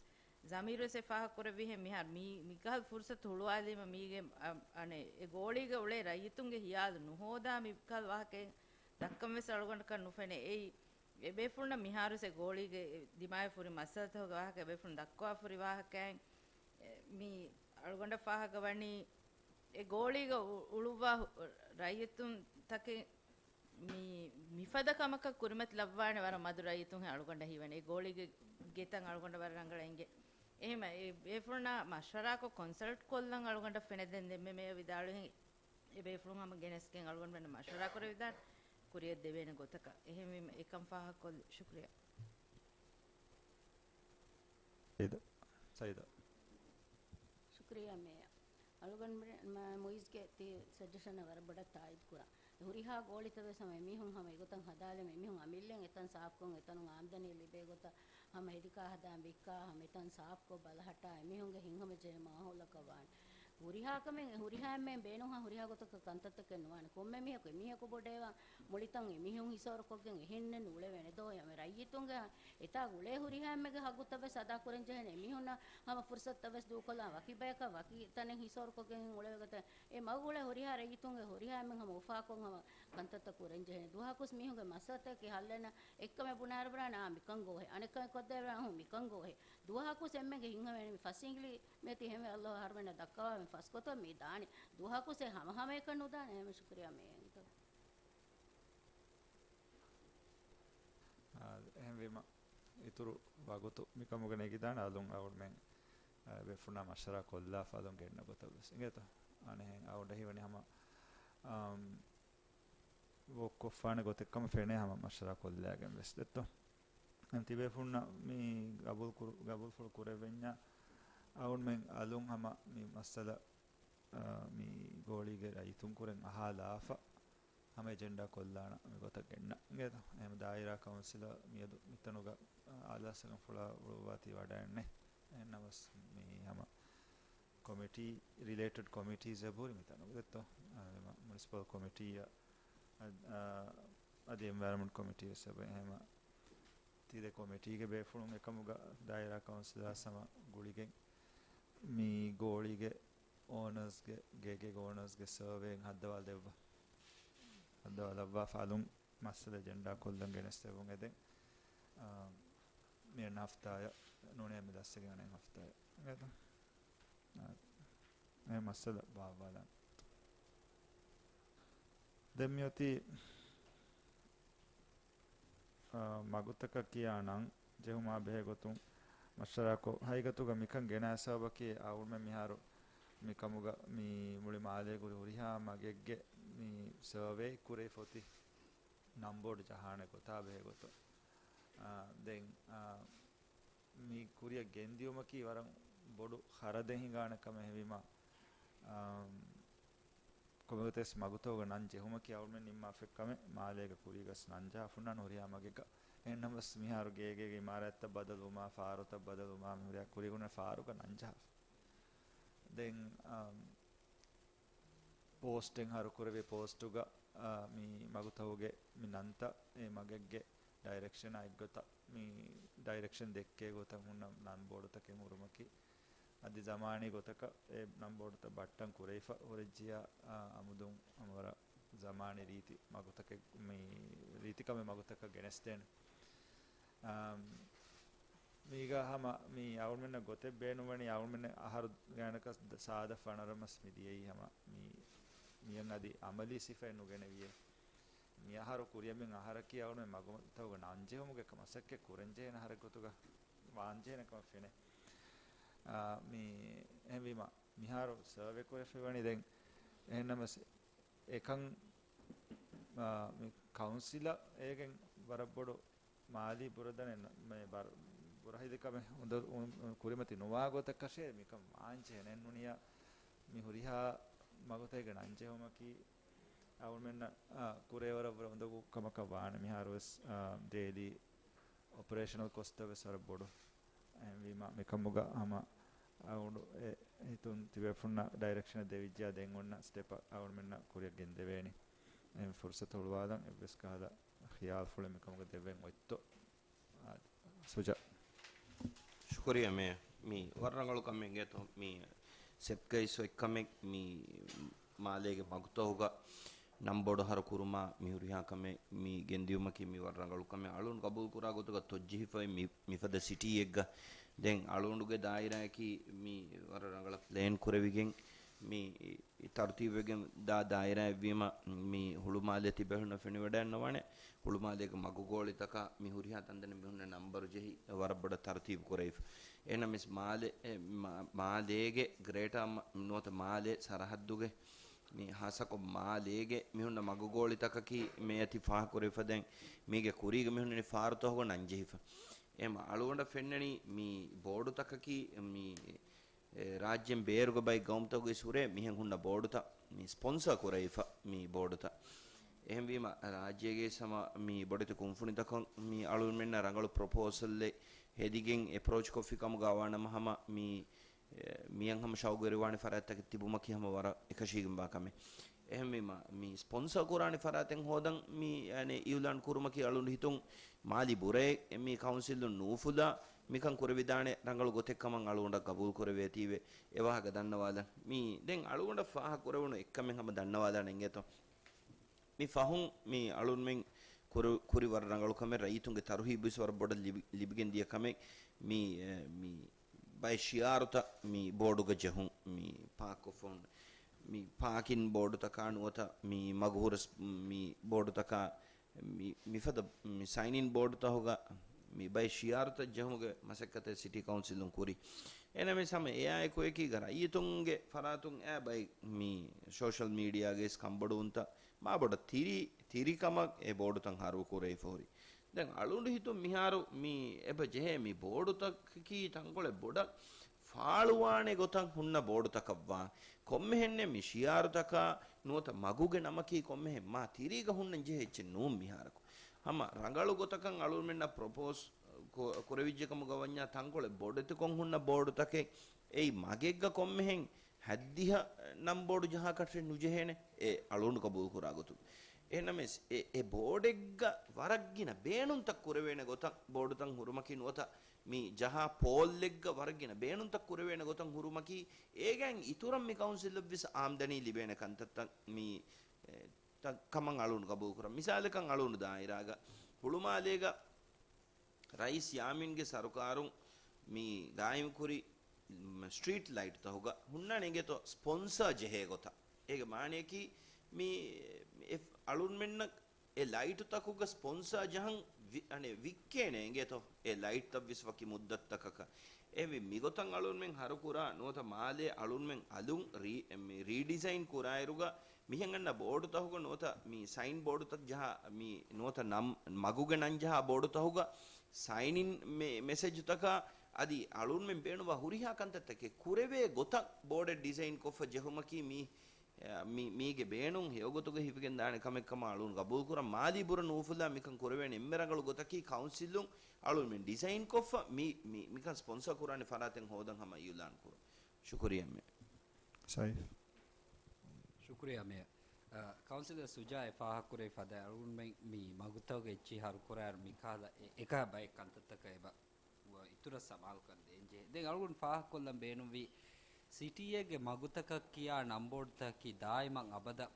ޒަމީރު ވެސް އެ ފާހަގަކުރެއްވިހެން މިހާރު މީ-، މިކަހަލަ ފުރުސަތު ހުޅުވާލީމަ މީގެ އަ-، އަނެއް އެ ގޯޅީގަ އުޅޭ ރައްޔިތުންގެ ހިޔާލު ނުހޯދާ މިކަހަލަ ވާހަކައެއް ދައްކަން ވެސް އަޅުގަނޑަކަށް ނުފެނޭ. އެއީ އެބޭފުޅުންނަށް މިހާރު ވެސް އެ ގޯޅީގެ ދިމާވެ ހުރި މައްސަލަތަކުގެ ވާހަކަ އެބޭފުޅުން ދައްކަވާފަ ހުރި ވާހަކައެއް. އެ، މީ އަޅުގަނޑަށް ފާހަގަވަނީ އެ ގޯޅީގަ އު-، އުޅުއްވާ ހު-، ރައްޔިތުންތަކެއް މި-، މިފަދަ ކަމަކަށް ކުރިމަތި ލައްވާނެ ވަރަށް މަދު ރައްޔިތުންހެން އަޅުގަނޑަށް ހީވަނީ. އެ ގޯޅީގެ ގެތައް އަޅުގަނޑަށް ވަރަށް ރަނގަޅަށް އެނގޭ. އެހެމަ އެ ބޭފުޅުންނާ މަޝްވަރާކޮށް ކޮންސަލްޓް ކޮށްލަން އަޅުގަނޑަށް ފެނެދެން ދެންމެ މޭޔަރ ވިދާޅުވިހެން އެ ބޭފުޅުން ހަމަ ގެނެސްގެން އަޅުގަނޑުމެންނަށް މަޝްވަރާ ކުރެވިދާނެ. ކުރިއަށް ދެވޭނެ ގޮތަކަށް. އެހެންވީމަ އެކަން ފާހަގަކޮށްލި. ޝުކުރިއްޔާ. ސައިދާ. ސައިދާ. ޝުކުރިއްޔާ މޭޔަރ. އަޅުގަނޑު މު-، މުއިޒްގެ ތި ސަޖެޝަނަށް ވަރަށް ބޮޑަށް ތާއީދު ކުރަން. ހުރިހާ ގޯޅިތައް ވެސް ހަމަ އެމީހުން ހަމަ އެގޮތަށް ހަދާލެމެ އެމީހުން އަމިއްލައިން އެތަން ސާފުކޮށް އެތަނުން އާމްދަނީ ލިބޭ ގޮތަށް ހަމަ ހެދިކާ ހަދާން ވިއްކާ ހަމަ އެތަން ސާފުކޮށް ބަލަހައްޓާ އެމީހުންގެ ހިތްހަމަޖެހޭ މާހައުލަކަށް ވާން. ހުރިހާ ކަމެއް، ހުރިހާ އެންމެން ބޭނުންހާ ހުރިހާ ގޮތަކަށް ކަންތައްތަކެއް ނުވާނެ. ކޮންމެ މީހަކު އެމީހަކު ބޮޑޭވާ މުޅިތަން އެމީހުން ހިސޯރުކޮށްގެން އެހެންނެއް ނޫޅެވޭނެ ދޯ؟ އެ ރައްޔިތުންގެ އެތާ ގުޅޭ ހުރިހާ އެންމެގެ ހައްގުތައް ވެސް އަދާ ކުރަން ޖެހޭނެ. އެމީހުންނަށް ހަމަ ފުރުސަތުތައް ވެސް ދޫކޮށްލާ ވަކި ބަޔަކަށް ވަކި ތަނެއް ހިސޯރުކޮށްގެން އުޅެވޭ ގޮތެއް އެ މަގު ގުޅޭ ހުރިހާ ރައްޔިތުންގެ ހުރިހާ އެންމެން ހަމަ އުފާކޮށް ހަމަ ކަންތައްތައް ކުރަން ޖެހޭނެ. ދުވަހަކުސް މީހުންގެ މައްސަލަތަކެއް ހައްލެއް ނެތް. އެއްކަމެއް ބުނާއިރު ބުނާނެ، އާ، މިކަން ގޯހެއް. އަނެއްކަމެއް ކޮށްދޭ ބުނާނެ، ހޫ، މިކަން ގޯހެއް. ދުވަހަކުސް އެންމެންގެ ހިތްހަމައެޅި މި ފަސް އިނގިލި މޭތި ހެމެ އައްލާހު އަހަރުމެންނަށް ދައްކަވާ މި ފަސް ގޮތަށް މި ދާނީ. ދުވަހަކުސް އެ ހަމަހަމައަކަށް ނުދާނެ. އެހެން ޝުކުރިއްޔާ މޭ. އާ، އެހެންވީމަ، އިތުރު ވަގުތު މިކަމުގަ ނެގިދާނެ އަލުން އަޅުމެން، އާ، ބޭފުޅުންނާ މަޝްވަރާ ކޮށްލާފަ އަލުން ގެންނަ ގޮތަށް ވެސް. އިނގޭތޯ؟ އަނެއްހެން އަޅުގަނޑަށް ހީވަނީ ހަމަ، އާ، ވޯކް ކޮށްފާނެ ގޮތެއްކަމަށް ފެނޭ ހަމަ މަޝްވަރާ ކޮށްލާގެން ވެސް ދެއްތޯ. އެން ތިބޭފުޅުންނަށް މި ގަބޫލު ކުރު-، ގަބޫލުފުޅު ކުރެވެންޏާ އަޅުމެން އަލުން ހަމަ މި މައްސަލަ، އާ، މި ގޯޅީގެ ރައްޔިތުން ކުރެން އަހާލާފަ ހަމަ އެޖެންޑާ ކޮށްލާނަ މި ގޮތަށް ގެންނަ. އިނގޭތޯ؟ އެހެން ދާއިރާ ކައުންސިލަށް މިއަދު މިތަނުގަ، އާ، އާލާސްގެންފުޅާ އުޅުއްވާތީ ވަޑައެއްނެ. އެހެންނަމަސް މި ހަމަ ކޮމިޓީ، ރިލޭޓެޑް ކޮމިޓީސް އެބަހުރި މިތަނުގަ ދެއްތޯ؟ އާ، މުނިސިޕަލް ކޮމިޓީއަށް، އަދި، އާ، އަދި އެންވަޔަރަމަންޓް ކޮމިޓީ ވެސް އެބަ އެހެމަ ތި ދެ ކޮމިޓީގެ ބޭފުޅުން އެކަމުގަ ދާއިރާ ކައުންސިލާ ސަމަ ގުޅިގެން މި ގޯޅީގެ އޯނަރސްގެ، ގޭގޭގެ އޯނަރސްގެ ސަރވޭއިން ހައްދަވާލެއްވާ. ހައްދަވާލައްވާފަ އަލުން މައްސަލަ އެޖެންޑާ ކޮށްލަން ގެނެސްދެވުން އެދެން. އާ، މިއަންނަ ހަފްތާއަށް ނޫނޭ މި ދައްސެގެން އަނެއް ހަފްތާއަށް. އިނގޭތަ؟ އާ، އެ މައްސަލަ ބާއްވާލަން. ދެން މިއޮތީ، އާ، މަގުތަކަށް ކިޔާ ނަން ޖެހުމާ ބެހޭ ގޮތުން މަޝްވަރާކޮށް، ހަގީގަތުގަ މިކަން ގެނައި ސަބަބަކީ އަޅުމެން މިހާރު މިކަމުގަ މި މުޅި މާލޭގަ ހުރި ހުރިހާ މަގެއްގެ މި ސަރވޭ ކުރެވިފަ އޮތީ ނަންބޯޑު ޖަހާނެ ގޮތާ ބެހޭ ގޮތުން. އާ، ދެން، އާ، މި ކުރިއަށް ގެންދިޔުމަކީ ވަރަށް ބޮޑު ޚަރަދެއް ހިނގާނެ ކަމެއް ހެވީމަ، އާ، ކޮންމެގޮތެސް މަގުތަކުގަ ނަން ޖެހުމަކީ އަޅުމެން ނިންމާފައި ކަމެއް، މާލޭގަ ކުރީގަސް ނަން ޖަހާފަ ހުންނާނެ ހުރިހާ މަގެއްގަ. އެހެންނަމަސް މިހާރު ގޭގޭގެ އިމާރާތްތައް ބަދަލުވުމާ، ފާރުތައް ބަދަލުވުމާ، މި ހުރިހާ ކުރީގަ ހުންނަ ފާރުގަ ނަން ޖަހާފަ. ދެން، އާ، ޕޯސްޓެއް ހަރުކުރެވޭ ޕޯސްޓުގަ، އާ، މި މަގުތަކުގެ މި ނަންތައް އެ މަގެއްގެ ޑައިރެކްޝަނާ އެއްގޮތަށް މި ޑައިރެކްޝަން ދެއްކޭ ގޮތަށް ހުންނަ ނަންބޯޑުތަކެއް ހުރުމަކީ، އަދި ޒަމާނީ ގޮތަކަށް އެ ނަންބޯޑުތައް ބައްޓަން ކުރެވިފަ ހުރެއްޖިޔާ، އާ، އަމުދުން ހަމަވަރަށް ޒަމާނީ ރީތި މަގުތަކެއް، މި ރީތިކަމެއް މަގުތަކަށް ގެނެސްދޭނެ. އާ، މީގަ ހަމަ މި އަޅުމެންނަށް ގޮތެއް ބޭނުންވަނީ، އަޅުމެން އަހަރު ގާތްގަނޑަކަށް ދ-، ސާދަ ފަނަރަ މަސް މި ދިޔައީ ހަމަ މި، މިއަށް އަދި އަމަލީ ސިފައެއް ނުގެނެވިޔޭ. މި އަހަރު ކުރިއަށް މި އަހަރަކީ އަޅުމެން މަގުތަކުގަ ނަންޖެހުމުގެ މަސައްކަތް ކުރަންޖެހޭނެ އަހަރެއް ގޮތުގަ ވާންޖެހޭނެ ކަމަށް ފެނޭ. އާ، މި އެހެންވީމަ މިހާރު ސަރވޭ ކުރެފައިވަނީ ދެން އެހެންނަމަސް އެކަން، އާ، މި ކައުންސިލަށް އޭގެން ވަރަށް ބޮޑު މާލީ ބުރަދަނެއް ނަ-، މެ ބަރ-، ބުރަހިލިކަމެއް އުނދަ-، އު-، ކުރިމަތި ނުވާ ގޮތަކަށޭ މިކަން ވާންޖެހޭ. އެހެންނޫނިއްޔާ މި ހުރިހާ މަގުތަކެއްގެ ނަންޖެހުމަކީ އަޅުމެންނަށް، އާ، ކުރެވަރަށް ވަރަށް އުނދަގޫ ކަމަކަށް ވާނެ. މިހާރުވެސް، އާ، ޑެއިލީ އޮޕަރޭޝަނަލް ކޮސްޓްތައް ވެސް ވަރަށް ބޮޑު. އެހެންވީމަ މިކަމުގަ ހަމަ އަޅުގަނޑު އެ ހިތުން ތިބޭފުންނަށް ޑައިރެކްޝަނެއް ދެވިއްޖެޔާ ދެން އޮންނަ ސްޓެޕަށް އަޅުމެންނަށް ކުރިއަށް ގެންދެވޭނީ. އެހެން ފުރުސަތު ހުޅުވާލަން އެއްވެސް ކަހަލަ ޚިޔާލުފުޅެއް މިކަމުގަ ދެއްވެން އޮތްތޯ؟ އާ، ސުޖާ. ޝުކުރިއްޔާ މޭ. މީ ވަރަށް ރަނގަޅު ކަމެއް އިނގޭތޯ. މީ ސެޕްގައިސް އޮތް ކަމެއް މީ މާލޭގެ މަގުތަކުގަ ނަންބޯޑު ހަރު ކުރުމާ މި ހުރިހާ ކަމެއް މި ގެންދިޔުމަކީ މީ ވަރަށް ރަނގަޅު ކަމެއް. އަޅުން ގަބޫލު ކުރާ ގޮތުގަ ތޮއްޖެހިފައި މި، މިފަދަ ސިޓީއެއްގަ ދެން އަޅުގަނޑުގެ ދާއިރާއަކީ މި ވަރަށް ރަނގަޅަށް ޕްލޭން ކުރެވިގެން މި ތަރުތީބުވެގެން ދާ ދާއިރާއެއްވީމަ މި ހުޅުމާލޭ ތިބެހުންނަށް ފެނިވަޑައިންނަވާނެ. ހުޅުމާލޭގެ މަގުގޯޅިތަކާ މި ހުރިހާ ތަންތަނެއް މިހުންނަ ނަންބަރު ޖެހި ވަރަށް ބޮޑަށް ތަރުތީބު ކުރެވިފަ. އެހެންނަމަވެސް މާލެ، އެ، މާ-، މާލޭގެ ގްރޭޓާ މަ-، ނުވަތަ މާލޭ ސަރަހައްދުގެ މި ހާއްސަކޮށް މާލޭގެ މިހުންނަ މަގުގޯޅިތަކަކީ މޭ އަތި ފާހަގަކުރެވިފަ ދެން މީގެ ކުރީގަ މިހުންނަނީ ފާރުތަކުގަ ނަންޖެހިފަ. އެހެން އަޅުގަނޑަށް ފެންނަނީ މި ބޯޑުތަކަކީ މި އެ، ރާއްޖޭން ބޭރުގެ ބައެއް ގައުމުތަކުގެ ސުރޭ މިހެން ހުންނަ ބޯޑުތައް މި ސްޕޮންސަރ ކުރެވިފަ މި ބޯޑުތައް. އެހެންވީމަ، ރާއްޖޭގެ ސަމަ މި ބޮޑެތި ކުންފުނިތަކަށް މި އަޅުމެންނަށް ރަނގަޅު ޕްރޮޕޯސަލްއެއް ހެދިގެން އެޕްރޯޗް ކޮށްފި ކަމުގަ ވާނަމަ ހަމަ މި، މިއަށް ހަމަ ޝައުގުވެރިވާނެ ފަރާތްތަކެއް ތިބުމަކީ ހަމަ ވަރަށް އެކަށީގެންވާ ކަމެއް. އެހެންވީމަ، މި ސްޕޮންސަރ ކުރާނެ ފަރާތެއް ހޯދަން މި، އަނެ، އިއުލާން ކުރުމަކީ އަޅުގަނޑު ހިތުން މާލީ ބުރައެއް މި ކައުންސިލުން ނޫފުލާ މިކަން ކުރެވިދާނެ ރަނގަޅު ގޮތެއް ކަމަށް އަޅުގަނޑަށް ގަބޫލު ކުރެވޭތީވެ އެ ވާހަކަ ދަންނަވާލަން. މި ދެން އަޅުގަނޑަށް ފާހަގަ ކުރެވުނު އެއްކަމެއް ހަމަ ދަންނަވާލާނެ އިނގޭތޯ. މި ފަހުން މި އަޅުންމެން ކުރު-، ކުރި ވަރަށް ރަނގަޅު ކަމެއް، ރައްޔިތުންގެ ތަރުހީބުވެސް ވަރަށް ބޮޑަށް ލިބި-، ލިބިގެން ދިޔަ ކަމެއް. މި، އެ، މި ބައެއް ޝިއާރުތައް މި ބޯޑުގަ ޖެހުން، މި ޕާކްކޮށްފަ ހުންނަ، މި ޕާކިން ބޯޑުތަކާ ނުވަތަ މި މަގުހުރަސް މި ބޯޑުތަކާ، މި، މިފަދަ މި ސައިނިން ބޯޑުތަހުގަ މި ބައެއް ޝިއާރުތައް ޖެހުމުގެ މަސައްކަތެއް ސިޓީ ކައުންސިލުން ކުރި. އެނަމެސް ހަމަ އެއާއެކު އެކީގަ ރައްޔިތުންގެ ފަރާތުން އެ ބައެއް މި ސޯޝަލް މީޑިއާގައި ކަންބޮޑުވުންތައް މާބޮޑަށް ތިރި، ތިރިކަމަށް އެ ބޯޑުތައް ހަރުކުރެވިފަ ހުރި. ދެން އަޅުގަނޑު ހިތުން މިހާރު މި އެބަ ޖެހޭ މި ބޯޑުތަކަކީ ތަންކޮޅެއް ބޮޑަށް ފާޅުވާނެ ގޮތަށް ހުންނަ ބޯޑުތަކަށްވާ. ކޮންމެހެންނެއް މި ޝިއާރުތަކާ ނުވަތަ މަގުގެ ނަމަކީ ކޮންމެހެން މާ ތިރީގަ ހުންނަން ޖެހޭ އެއްޗެއް ނޫން މިހާރަކު. ހަމަ ރަނގަޅު ގޮތަކަށް އަޅުގަނޑުމެންނަށް ޕްރޮޕޯސް ކު-، ކުރެވިއްޖެ ކަމުގަ ވަންޏާ ތަންކޮޅެއް ބޮޑެތިކޮށް ހުންނަ ބޯޑުތަކެއް އެއީ މަގެއްގަ ކޮންމެހެން ހައްދިހަ ނަން ބޯޑު ޖަހާކަށެއް ނުޖެހޭނެ. އެ އަޅުގަނޑު ގަބޫލުކުރާ ގޮތުން. އެހެންނަމަވެސް އެ، އެ ބޯޑެއްގަ ވަރަށް ގިނަ ބޭނުންތައް ކުރެވޭނެ ގޮތަށް ބޯޑުތައް ހުރުމަކީ ނުވަތަ މި ޖަހާ ޕޯލްއެއްގަ ވަރަށް ގިނަ ބޭނުންތައް ކުރެވޭނެ ގޮތަށް ހުރުމަކީ އޭގައިން އިތުރަށް މި ކައުންސިލަށްވެސް އާމްދަނީ ލިބޭނެ ކަންތައްތައް މި، އެ، ތައް ކަމަށް އަޅުގަނޑު ގަބޫލުކުރަން. މިސާލަކަށް އަޅުގަނޑު ދާއިރާގަ ހުޅުމާލޭގަ ރައީސް ޔާމީންގެ ސަރުކާރުން މި ގާއިމްކުރި، މް، ސްޓްރީޓް ލައިޓްތަހުގަ ހުންނާނެ އިނގޭތޯ ސްޕޮންސާ ޖެހޭ ގޮތަށް. އޭގެ މާނަޔަކީ މި އެ އަޅުންމެންނަށް އެ ލައިޓުތަކުގަ ސްޕޮންސާ ޖަހަން ވި-، އަނެއް ވިއްކޭނެ އިނގޭތޯ އެ ލައިޓްތައްވެސް ވަކި މުއްދަތުތަކަކަށް. އެހެންވެ މިގޮތަށް އަޅުންމެން ހަރުކުރާ ނުވަތަ މާލޭ އަޅުންމެން އަލުން ރީ-، މި ރީޑިޒައިން ކުރާއިރުގަ މިހެން އަންނަ ބޯޑުތަހުގަ ނުވަތަ މި ސައިން ބޯޑުތައް ޖަހާ، މި ނުވަތަ ނަން، މަގުގެ ނަން ޖަހާ ބޯޑުތަހުގަ ސައިނިން މެ-، މެސެޖުތަކާ އަދި އަޅުންމެން ބޭނުންވާ ހުރިހާ ކަންތައްތަކެއް ކުރެވޭ ގޮތަށް ބޯޑެއް ޑިޒައިން ކޮށްފަ ޖެހުމަކީ މީ، މި-، މީގެ ބޭނުން ހެޔޮގޮތުގަ ހިފިގެން ދާނެ ކަމެއް ކަމަށް އަޅުން ގަބޫލުކުރަން. މާލީ ބުރަ ނޫފުލާ މިކަން ކުރެވޭނެ އެންމެ ރަނގަޅު ގޮތަކީ ކައުންސިލުން އަޅުންމެން ޑިޒައިން ކޮށްފަ މި-، މި-، މިކަން ސްޕޮންސަރ ކުރާނެ ފަރާތެއް ހޯދަން ހަމަ އިއުލާން ކުރުން. ޝުކުރިއްޔާ މޭ. ސައިފް. ޝުކުރިއްޔާ މޭ. އަ، ކައުންސިލަރ ސުޖާ އެ ފާހަގަކުރެވި ފަދަ އަޅުގަނޑުމެން މި މަގުތަކުގެ އެއްޗިހި ހަރުކުރާއިރު މިކަހަލަ އެ-، އެކަހަ ބައެއް ކަންތައްތަކަށް އެބަ އިތުރަށް ސަމާލުކަން ދޭންޖެހޭ. ދެން އަޅުގަނޑު ފާހަގަކޮށްލަން ބޭނުންވީ، ސިޓީއެއްގެ މަގުތަކަށް ކިޔާ ނަންބޯޑުތަކަކީ ދާއިމަށް އަބަދަށް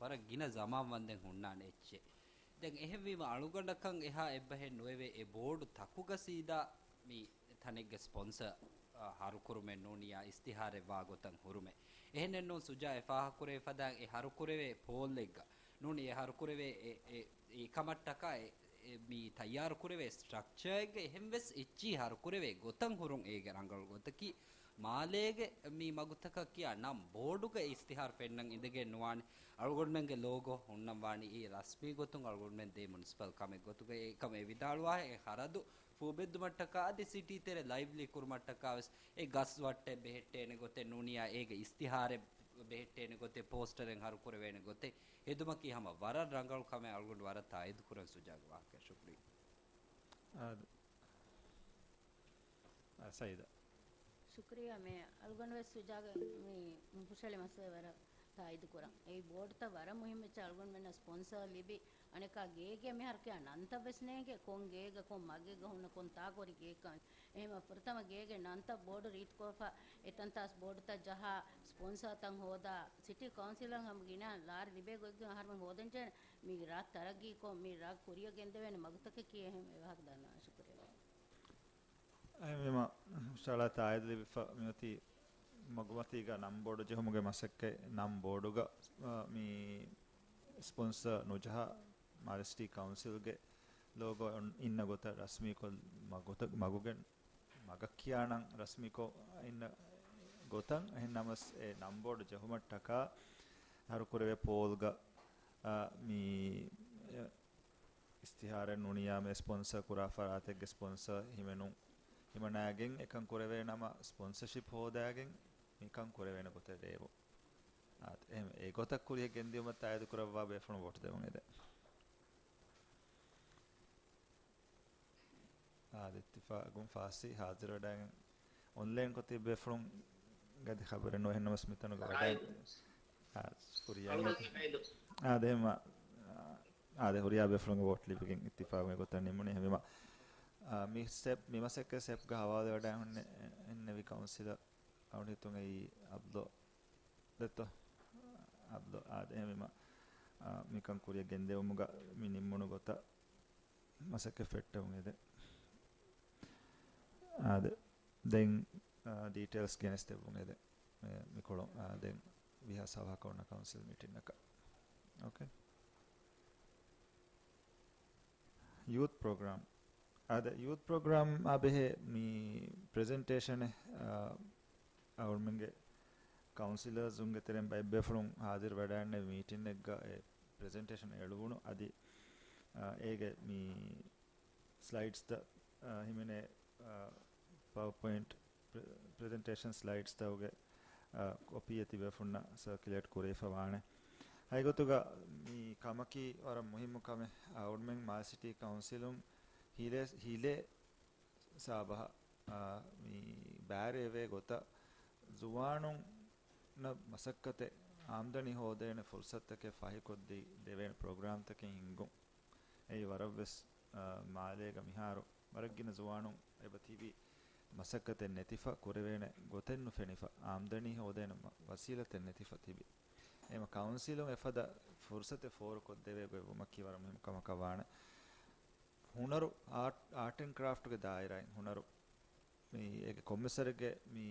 ވަރަށް ގިނަ ޒަމާން ވަންދެން ހުންނާނެ އެއްޗެއް. ދެން އެހެންވީމަ އަޅުގަނޑަކަށް އެހާ އެއްބަހެއް ނުވެވޭ އެ ބޯޑު ތަކުގަ ސީދާ މި ތަނެއްގެ ސްޕޮންސަރ، އަ، ހަރުކުރުމެއް ނޫނިއްޔާ އިސްތިހާރެއް ވާ ގޮތަށް ހުރުމެއް. އެހެނެއްނޫން ސުޖާ އެ ފާހަގަކުރެވި ފަދައިން އެ ހަރުކުރެވޭ ޕޯލްއެއްގަ ނޫނީ އެ ހަރުކުރެވޭ އެ، އެ، އެ ކަމަށްޓަކާ އެ، އެ، މި ތައްޔާރުކުރެވޭ ސްޓްރަކްޗާއެއްގަ އެހެންވެސް އެއްޗިހި ހަރުކުރެވޭ ގޮތަށް ހުރުން އޭގެ ރަނގަޅު ގޮތަކީ މާލޭގެ މި މަގުތަކަށް ކިޔާ ނަން ބޯޑުގަ އިސްތިހާރު ފެންނަން އިނދެގެން ނުވާނެ. އަޅުގަނޑުމެންގެ ލޯގޯ ހުންނަން ވާނީ އެއީ ރަސްމީ ގޮތުން އަޅުގަނޑުމެން ދޭ މުނިސިޕަލް ކަމެއް ގޮތުގައި. އެކަމަށް އެ ވިދާޅުވާހެން އެ ޚަރަދު ފޫބެއްދުމަށްޓަކާ އަދި ސިޓީ ތެރެ ލައިވްލީ ކުރުމަށްޓަކާވެސް އެ ގަސް ވައްޓެއް ބެހެއްޓޭނެ ގޮތެއް ނޫނިއްޔާ އޭގެ އިސްތިހާރެއް ބެހެއްޓޭނެ ގޮތެއް ޕޯސްޓަރެއް ހަރުކުރެވޭނެ ގޮތެއް ހެދުމަކީ ހަމަ ވަރަށް ރަނގަޅު ކަމެއް. އަޅުގަނޑު ވަރަށް ތާއީދު ކުރަން ސުޖާގެ ވާހަކަ. ޝުކުރިއްޔާ. އާދެ. އާ، ސައީދާ. ޝުކުރިއްޔާ މޭ. އަޅުގަނޑުވެސް ސުޖާގެ މި ހުށަހެޅި މައްސަލަ ވަރަށް ތާއީދު ކުރަން. އެއީ ބޯޑުތައް ވަރަށް މުހިއްމު އެއްޗެއް. އަޅުގަނޑުމެންނަށް ސްޕޮންސަރ ލިބި، އަނެއްކާ ގޭގެ މިހާރު ކިޔާ ނަންތައް ވެސް ނޭނގެ، ކޮން ގޭގަ ކޮން މަގެއްގަ ހުންނަ ކޮން ތާކު ހުރި ގޭގަ. އެހެންވީމަ ފުރަތަމަ ގޭގެ ނަންތައް ބޯޑު ރީތިކޮށްފަ އެތަންތާސް ބޯޑުތައް ޖަހާ ސްޕޮންސަރތައް ހޯދާ ސިޓީ ކައުންސިލަށް ހަމަ ގިނަ ލާރި ލިބޭ ގޮތްގަ އަހަރުމެން ހޯދަންޖެހޭނެ. މި ރާއްޖެ ތަރައްގީކޮށް، މި ރާއްޖެ ކުރިއަށް ގެންދެވޭނެ މަގުތަކަކީ އެހެން އެ ވާހަކަ ދަންނަވަން. ޝުކުރިއްޔާ. އެހެންވީމަ، ހުށަހަޅާ ތާއީދު ލިބިފަ މިއޮތީ މަގުމަތީގަ ނަން ބޯޑު ޖެހުމުގެ މަސައްކަތް، ނަން ބޯޑުގަ، އަ، މި ސްޕޮންސަރ ނުޖަހާ މާލެ ސިޓީ ކައުންސިލްގެ ލޯގޯ އިންނަ ގޮތަށް ރަސްމީކޮށް މަގުތަ-، މަގުގެ މަގަށް ކިޔާ ނަން ރަސްމީކޮށް އިންނަ ގޮތަށް. އެހެން ނަމަސް އެ ނަން ބޯޑު ޖެހުމަށްޓަކާ ހަރުކުރެވޭ ޕޯލްގަ، އަ، މި، އެ، އިސްތިހާރެއް ނޫނިއްޔާ މި ސްޕޮންސަ ކުރާ ފަރާތެއްގެ ސްޕޮންސަ ހިމެނުން، ހިމަނާގެން އެކަން ކުރެވޭ ނަމަ، ސްޕޮންސަޝިޕް ހޯދާގެން މިކަން ކުރެވޭނެ ގޮތެއް ރޭވުން. އާދެ، އެހެން އެގޮތަށް ކުރިއަށް ގެންދިއުމަށް ތާއީދު ކުރައްވާ ބޭފުޅުން ވޯޓު ދެވުން އެދެން. އާދެ، އިއްތިފާގުން ފާސީ ހާޒިރުވެޑައިގެން އޮންލައިންކޮށް ތިބި ބޭފުޅުން ގަދި ޚަބަރެއް ނޫން. އެހެންނަމަސް މިތަނުގަ ވަޑައި އާ، ހުރިޔާ އަޅުގަނޑު އާދެ، އެހެމަ، އާދެ، ހުރިޔާ ބޭފުޅުންގެ ވޯޓް ލިބިގެން އިއްތިފާގު ގޮތަށް ނިމުނީ. އެހެންވީމަ، އާ، މި ސެޕް، މި މަސައްކަތް ސެޕްގަ ހަވާލުވެވަޑައި ހުންނެވި ކައުންސިލަރ އަޅުގަނޑު ހިތުން އެއީ އަބްދު ދެއްތޯ؟ އަބްދު، އާދެ، އެހެންވީމަ، އާ، މިކަން ކުރިއަށް ގެންދެވުމުގަ މި ނިންމުނު ގޮތަށް މަސައްކަތް ފެއްޓެވުން އެދެން. އާދެ، ދެން، އާ، ޑީޓެއިލްސް ގެނެސްދެއްވުން އެދެން. މި، މިކޮޅު، އާ، ދެން ވީހާ ސަވާ ކޮންނަ ކައުންސިލް މީޓިންއަކަށް. އޯކޭ. ޔޫތް ޕްރޮގްރާމް. އާދެ، ޔޫތް ޕްރޮގްރާމްއާ ބެހޭ މި ޕްރެޒެންޓޭޝަނެއް، އާ، އަޅުމެންގެ ކައުންސިލަރސުންގެ ތެރެއިން ބައެއް ބޭފުޅުން ހާޒިރު ވެޑާންނެ މީޓިންއެއްގަ އެ ޕްރެޒެންޓޭޝަން އެޅުވުނު އަދި، އާ، އޭގެ މި ސްލައިޑްސްތައް، އާ، ހިމެނޭ، އާ، ޕަވަރޕޮއިންޓް ޕްރެ-، ޕްރެޒެންޓޭޝަން ސްލައިޑްސްތަކުގެ، އާ، ކޮޕީއެއް ތިބޭފުންނަށް ސަރކިއުލޭޓް ކުރެވިފަ ވާނެ. ހަގީގަތުގަ މި ކަމަކީ ވަރަށް މުހިއްމު ކަމެއް. އަޅުގަނޑުމެން މާލެ ސިޓީ ކައުންސިލުން ހިލޭ، ހިލޭ ސާބަހަށް، އާ، މި ބައިވެރިވޭ ގޮތަށް ޒުވާނުންނަށް މަސައްކަތެއް އާމްދަނީ ހޯދޭނެ ފުރުސަތުތަކެއް ފަހިކޮށްދީ ދެވޭނެ ޕްރޮގްރާމްތަކެއް ހިންގުން. އެއީ ވަރަށްވެސް، އާ، މާލޭގަ މިހާރު ވަރަށްގިނަ ޒުވާނުން އެބަ ތިބި މަސައްކަތެއް ނެތިފަ، ކުރެވޭނެ ގޮތެއް ނުފެނިފަ، އާމްދަނީ ހޯދޭނެ މަ-، ވަސީލަތެއް ނެތިފަ ތިބި. އެހެމަ ކައުންސިލުން އެފަދަ ފުރުސަތެއް ފޯރުކޮށްދެވޭ ގޮތްވުމަކީ ވަރަށް މުހިއްމު ކަމަކަށް ވާނެ. ހުނަރު އާޓް، އާޓް އެންޑް ކްރާފްޓްގެ ދާއިރާއިން ހުނަރު މި އޭގެ ކޮންމެސް ވަރެއްގެ މި،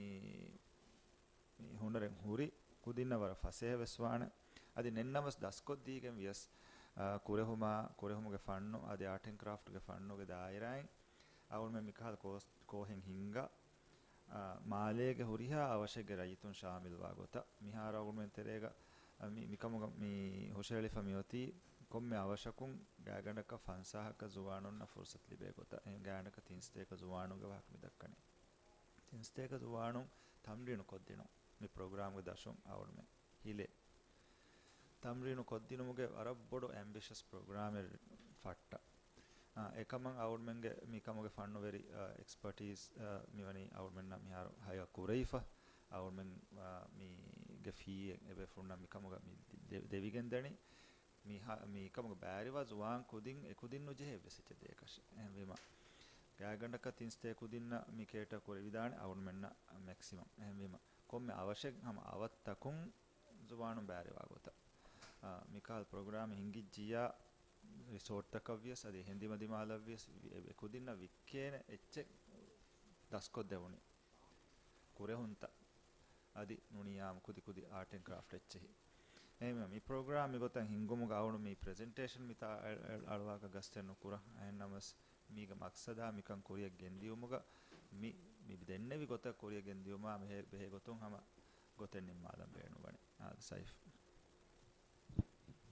މި ހުނަރެއް ހުރި ކުދިންނަށް ވަރަށް ފަސޭހަ ވެސް ވާނެ. އަދި ނެތްނަމަސް ދަސްކޮށްދީގެން ވިޔަސް، އާ، ކުރެހުމާ، ކުރެހުމުގެ ފަންނު އަދި އާޓް އެންޑް ކްރާފްޓްގެ ފަންނުގެ ދާއިރާއިން އަޅުގަނޑުމެން މިކަހަލަ ކޯސް، ކޯހެއް ހިންގާ، އާ، މާލޭގެ ހުރިހާ އަވަށެއްގެ ރައްޔިތުން ޝާމިލްވާ ގޮތަށް މިހާރު އަޅުގަނޑުމެން ތެރޭގަ، އާ، މި، މިކަމުގަ މި ހުށަހެޅިފަ މިއޮތީ ކޮންމެ އަވަށަކުން ގާތްގަނޑަކަށް ފަންސާހަކަށް ޒުވާނުންނަށް ފުރުސަތު ލިބޭ ގޮތަށް. އެހެން ގާތްގަނޑަކަށް ތިން ސަތޭކަ ޒުވާނުންގެ ވާހަކަ މި ދައްކަނީ. ތިން ސަތޭކަ ޒުވާނުން ތަމްރީނު ކޮށްދިނުން މި ޕްރޮގްރާމްގެ ދަށުން އަޅުގަނޑުމެން ހިލޭ. ތަމްރީނު ކޮށްދިނުމުގެ ވަރަށް ބޮޑު އެމްބިޝަސް ޕްރޮގްރާމެއް ފައްޓަ. އާ، އެކަމަށް އަޅުގަނޑުމެންގެ މިކަމުގެ ފަންނުވެރި، އާ، އެކްސްޕަޓީސް، އާ، މިވަނީ އަޅުގަނޑުމެންނަށް މިހާރު ހަޔާ ކުރެވިފަ. އަޅުގަނޑުމެން، އާ، މީގެ ފީއެއް އެބޭފުޅުންނަށް މިކަމުގަ މި ދެ-، ދެވިގެންދަނީ. މި ހަ-، މިކަމުގަ ބައިވެރިވާ ޒުވާން ކުދިން އެކުދިން ނުޖެހޭ އެއްވެސް އެއްޗެއް ދޭކަށެއް. އެހެންވީމަ، ގާތްގަނޑަކަށް ތިން ސަތޭކަ ކުދިންނަށް މި ކޭޓަ ކުރެވިދާނެ އަޅުގަނޑުމެންނަށް މެކްސިމަމް. އެހެންވީމަ، ކޮންމެ އަވަށެއް ހަމަ އަވަށްތަކުން ޒުވާނުން ބައިވެރިވާ ގޮތަށް، އާ، މިކަހަލަ ޕްރޮގްރާމެއް ހިންގިއްޖިއްޔާ، ރިސޯޓްތަކަށް ވިޔަސް އަދި އެހެން ދިމަދިމާލަށް ވިޔަސް އެ-، އެ ކުދިންނަށް ވިއްކޭނެ އެއްޗެއް ދަސްކޮށްދެވުނީ. ކުރެހުންތައް އަދި ނޫނީ އާންމު ކުދި ކުދި އާޓް އެންޑް ކްރާފްޓް އެއްޗެހި. އެހެންވީމަ، މި ޕްރޮގްރާމް މިގޮތަށް ހިންގުމުގަ އަޅުގަނޑު މި ޕްރެޒެންޓޭޝަން މިތާ އަ-، އަ-، އަޅުވާކަށް ގަސްތެއް ނުކުރަން. އެހެންނަމަސް، މީގެ މަޤްޞަދާ މިކަން ކުރިއަށް ގެންދިޔުމުގަ މި، މި ދެންނެވި ގޮތަށް ކުރިއަށް ގެންދިޔުމާ މެހެ-، ބެހޭ ގޮތުން ހަމަ ގޮތެއް ނިންމާލަން ބޭނުންވަނީ. އާދެ، ސައިފް.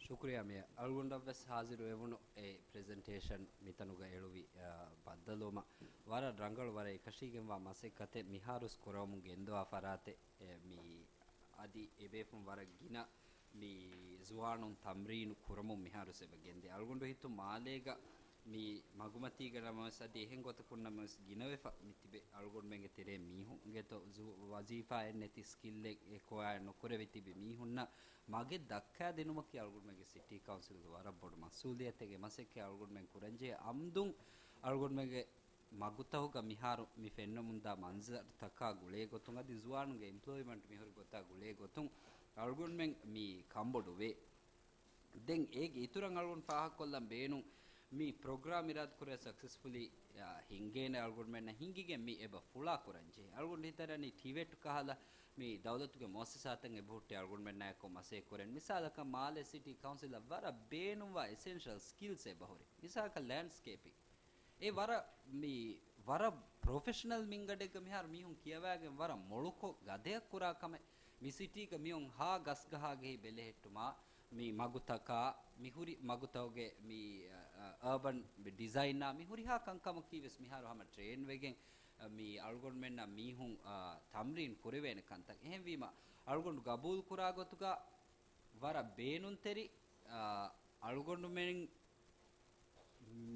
ޝުކުރިއްޔާ މޭޔަރ. އަޅުގަނޑަށްވެސް ހާޒިރު ވެވުނު އެ ޕްރެޒެންޓޭޝަން މިތަނުގަ އެޅުވި، އާ، ބައްދަލުވުމަށް. ވަރަށް ރަނގަޅު، ވަރަށް އެކަށީގެންވާ މަސައްކަތެއް މިހާރުސް ކުރަވަމުން ގެންދަވާ ފަރާތެއް، އެ، މި އަދި އެބޭފުން ވަރަށް ގިނަ މި ޒުވާނުން ތަމްރީނު ކުރަމުން މިހާރުސް އެބަ ގެންދޭ. އަޅުގަނޑު ހިތު މާލޭގަ މި މަގުމަތީގަ ނަމަވެސް އަދި އެހެން ގޮތަކުން ނަމަވެސް ގިނަވެފަ މި ތިބެ އަޅުގަނޑުމެންގެ ތެރޭ މީހުން އިނގޭތޯ ޒު-، ވަޒީފާއެއް ނެތި ސްކިލްއެއް އެކޮޔާ ނުކުރެވި ތިބި މީހުންނަށް މަގެއް ދައްކާދިނުމަކީ އަޅުގަނޑުމެންގެ ސިޓީ ކައުންސިލްގެ ވަރަށް ބޮޑު މަސްއޫލިއްޔަތެއް. އެ މަސައްކަތް އަޅުގަނޑުމެން ކުރަންޖެހޭ އަމްދުން އަޅުގަނޑުމެންގެ މަގުތަހުގަ މިހާރު މި ފެންނަމުންދާ މަންޒަރުތަކާ ގުޅޭގޮތުން އަދި ޒުވާނުންގެ އެމްޕްލޯއިމަންޓް މިހުރި ގޮތާ ގުޅޭގޮތުން އަޅުގަނޑުމެން މި ކަންބޮޑުވޭ. ދެން އޭގެ އިތުރަށް އަޅުގަނޑު ފާހަގަކޮށްލަން ބޭނުން މި ޕްރޮގްރާމް އިރާދަކުރޭ ސަކްސެސްފުލީ، އާ، ހިންގޭނެ އަޅުގަނޑުމެންނަށް ހިނގިގެން މި އެބަ ފުޅާ ކުރަންޖެހޭ. އަޅުގަނޑު ހިތަށް އަރަނީ ޓިވެޓް ކަހަލަ މި ދައުލަތުގެ މުއައްސަސާތައް އެބަހުއްޓި އަޅުގަނޑުމެންނާއެކު މަސައްކަތް ކުރަން. މިސާލަކަށް މާލެ ސިޓީ ކައުންސިލަށް ވަރަށް ބޭނުންވާ އެސެންޝަލް ސްކިލްސް އެބަހުރި. މިސާލަކަށް ލޭންޑްސްކޭޕިން. އެ ވަރަށް މި، ވަރަށް ޕްރޮފެޝަނަލް މިންގަނޑެއްގަ މިހާރު މީހުން ކިޔަވާގެން ވަރަށް މޮޅުކޮށް ގަދަޔަށް ކުރާ ކަމެއް. މި ސިޓީގަ މިއޮން ހާ ގަސްގަހާގެހި ބެލެހެއްޓުމާ، މި މަގުތަކާ، މި ހުރި މަގުތަކުގެ މި، އަ، އަ، އަރބަން ޑިޒައިނާ، މި ހުރިހާ ކަންކަމަކީ ވެސް މިހާރު ހަމަ ޓްރޭން ވެގެން، އަ، މި އަޅުގަނޑުމެންނަށް މީހުން، އަ، ތަމްރީން ކުރެވޭނެ ކަންތައް. އެހެންވީމަ، އަޅުގަނޑު ގަބޫލު ކުރާ ގޮތުގަ ވަރަށް ބޭނުންތެރި، އަ، އަޅުގަނޑުމެން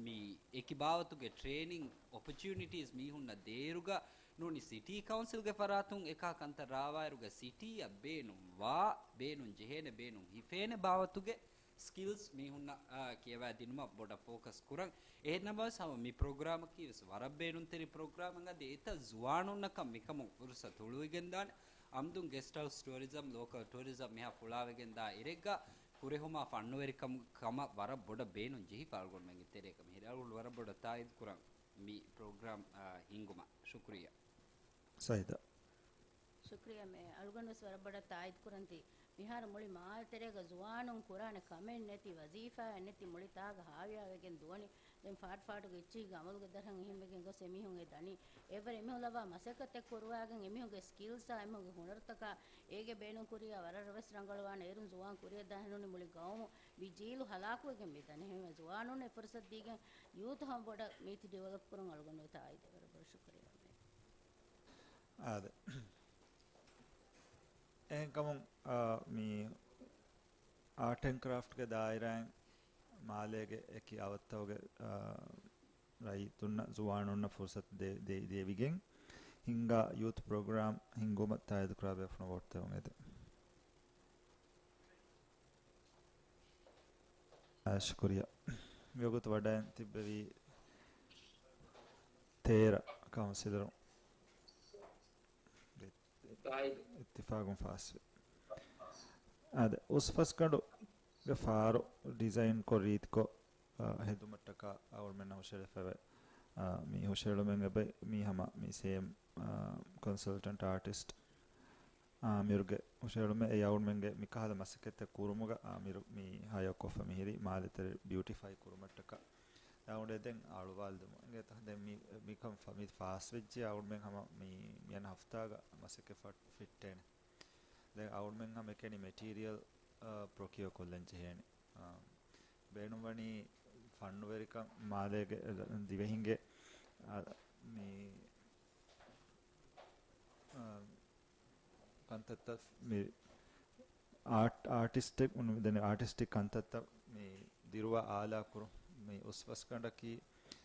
މި އެކި ބާވަތުގެ ޓްރޭނިން އޮޕޮޗުނިޓީސް މީހުންނަށް ދޭއިރުގަ ނޫނީ ސިޓީ ކައުންސިލްގެ ފަރާތުން އެކާ ކަންތައް ރާވާއިރުގަ ސިޓީއަށް ބޭނުންވާ، ބޭނުން ޖެހޭނެ، ބޭނުން ހިފޭނެ ބާވަތުގެ ސްކިލްސް މީހުންނަށް، އާ، ކިޔަވާ ދިނުމަށް ބޮޑަށް ފޯކަސް ކުރަން. އެހެންނަމަވެސް ހަމަ މި ޕްރޮގްރާމަކީ ވެސް ވަރަށް ބޭނުންތެރި ޕްރޮގްރާމެއް. އަދި އެތައް ޒުވާނުންނަކަށް މިކަމުން ފުރުސަތު ހުޅުވިގެންދާނެ. އަމްދުން ގެސްޓް ހައުސް ޓޫރިޒަމް، ލޯކަލް ޓޫރިޒަމް މިހާ ފުޅާވެގެންދާ އިރެއްގަ ކުރެހުމާ ފަންނުވެރިކަމުގެ ކަމަށް ވަރަށް ބޮޑަށް ބޭނުން ޖެހިފަ އަޅުގަނޑުމެންގެ ތެރޭގަ. މިހިރަ އަޅުގަނޑު ވަރަށް ބޮޑަށް ތާއީދު ކުރަން މި ޕްރޮގްރާމް، އާ، ހިންގުމަށް. ޝުކުރިއްޔާ. ސައިދާ. ޝުކުރިއްޔާ މޭ. އަޅުގަނޑު ވެސް ވަރަށް ބޮޑަށް ތާއީދު ކުރަންތީ. މިހާރު މުޅި މާލެ ތެރޭގަ ޒުވާނުން ކުރާނެ ކަމެއް ނެތި، ވަޒީފާއެއް ނެތި، މުޅި ތާގަ ހާވިޔާވެގެން ދުވަނީ. ދެން ފާޓު ފާޓުގެ އެއްޗެހިގެ އަމަލުގެ ދަށަށް އެހެންވެގެން ގޮސް އެމީހުން އެ ދަނީ. އެވަރު އެމީހުން ލައްވާ މަސައްކަތެއް ކުރުވާގެން އެމީހުންގެ ސްކިލްސްއާ އެމީހުންގެ ހުނަރުތަކާ އޭގެ ބޭނުން ކުރިޔާ ވަރަށް ރަވެސް ރަނގަޅުވާނެ. އޭރުން ޒުވާން ކުރިއަށް ދާނެ. ނޫނީ މުޅި ގައުމު މި ޖީލު ހަލާކުވެގެން މި ދަނީ. އެހެންވެ ޒުވާނުން އެ ފުރުސަތު ދީގެން ޔޫތު ހަމަ ބޮޑަށް މީތި ޑިވެލޮޕް ކުރަން އަޅުގަނޑު ތާއީދު ވަރަށް ބޮޑަށް ޝުކުރިއްޔާ މޭ. އާދެ. އެހެންކަމުން، އާ، މި އާޓް އެންޑް ކްރާފްޓްގެ ދާއިރާއިން މާލޭގެ އެކި އަވަށްތަކުގެ، އާ، ރައްޔިތުންނަށް، ޒުވާނުންނަށް ފުރުސަތު ދޭ-، ދޭ-، ދެވިގެން ހިންގާ ޔޫތު ޕްރޮގްރާމް ހިންގުމަށް ތާއީދު ކުރާ ބޭފުޅުން ވޯޓް ދެވުން އެދެން. އާ، ޝުކުރިއްޔާ. މިވަގުތު ވަޑައިން ތިއްބެވީ ތޭރަ ކައުންސިލަރުން. އިއްތިފާގުން ފާސްވި. އާދެ، އުސްފަސްގަނޑުގެ ފާރު ޑިޒައިންކޮށް ރީތިކޮށް، އާ، ހެދުމަށްޓަކާ އަޅުމެންނަށް ހުށަހެޅިފައިވޭ. އާ، މި ހުށަހެޅުމެއް އެބައި މީ ހަމަ މި ސޭމް، އާ، ކޮންސަލްޓަންޓް އާޓިސްޓް އާމިރުގެ ހުށަހެޅުމެއް. އެ އަޅުމެންގެ މިކަހަލަ މަސައްކަތްތައް ކުރުމުގަ އާމިރު މި ހަޔާ ކޮށްފަ މިހިރީ މާލެތެރެ ބިއުޓިފައި ކުރުމަށްޓަކާ. އަޅުގަނޑު ދެން އަޅުވާލުމު. އިނގޭތަ؟ ދެން މި، މިކަން ފަ-، މި ފާސްވެއްޖެ އަޅުމެން ހަމަ މި، މިއަންނަ ހަފްތާގަ މަސައްކަތް ފަ-، ފިއްޓޭނެ. ދެން އަޅުމެން ހަމަ އެކަނި މެޓީރިއަލް، އާ، ޕްރޮކިއޯ ކޮށްލަން ޖެހޭނެ. އާ، ބޭނުންވަނީ ފަންނުވެރިކަން މާލޭގެ، ދިވެހިންގެ، އާ، މި، އާ، ކަންތައްތައް މި އާޓް، އާޓިސްޓެއް ދެން އާޓިސްޓިކް ކަންތައްތައް މި ދިރުވާ އާލާ ކުރުން. މި އުސްފަސްގަނޑަކީ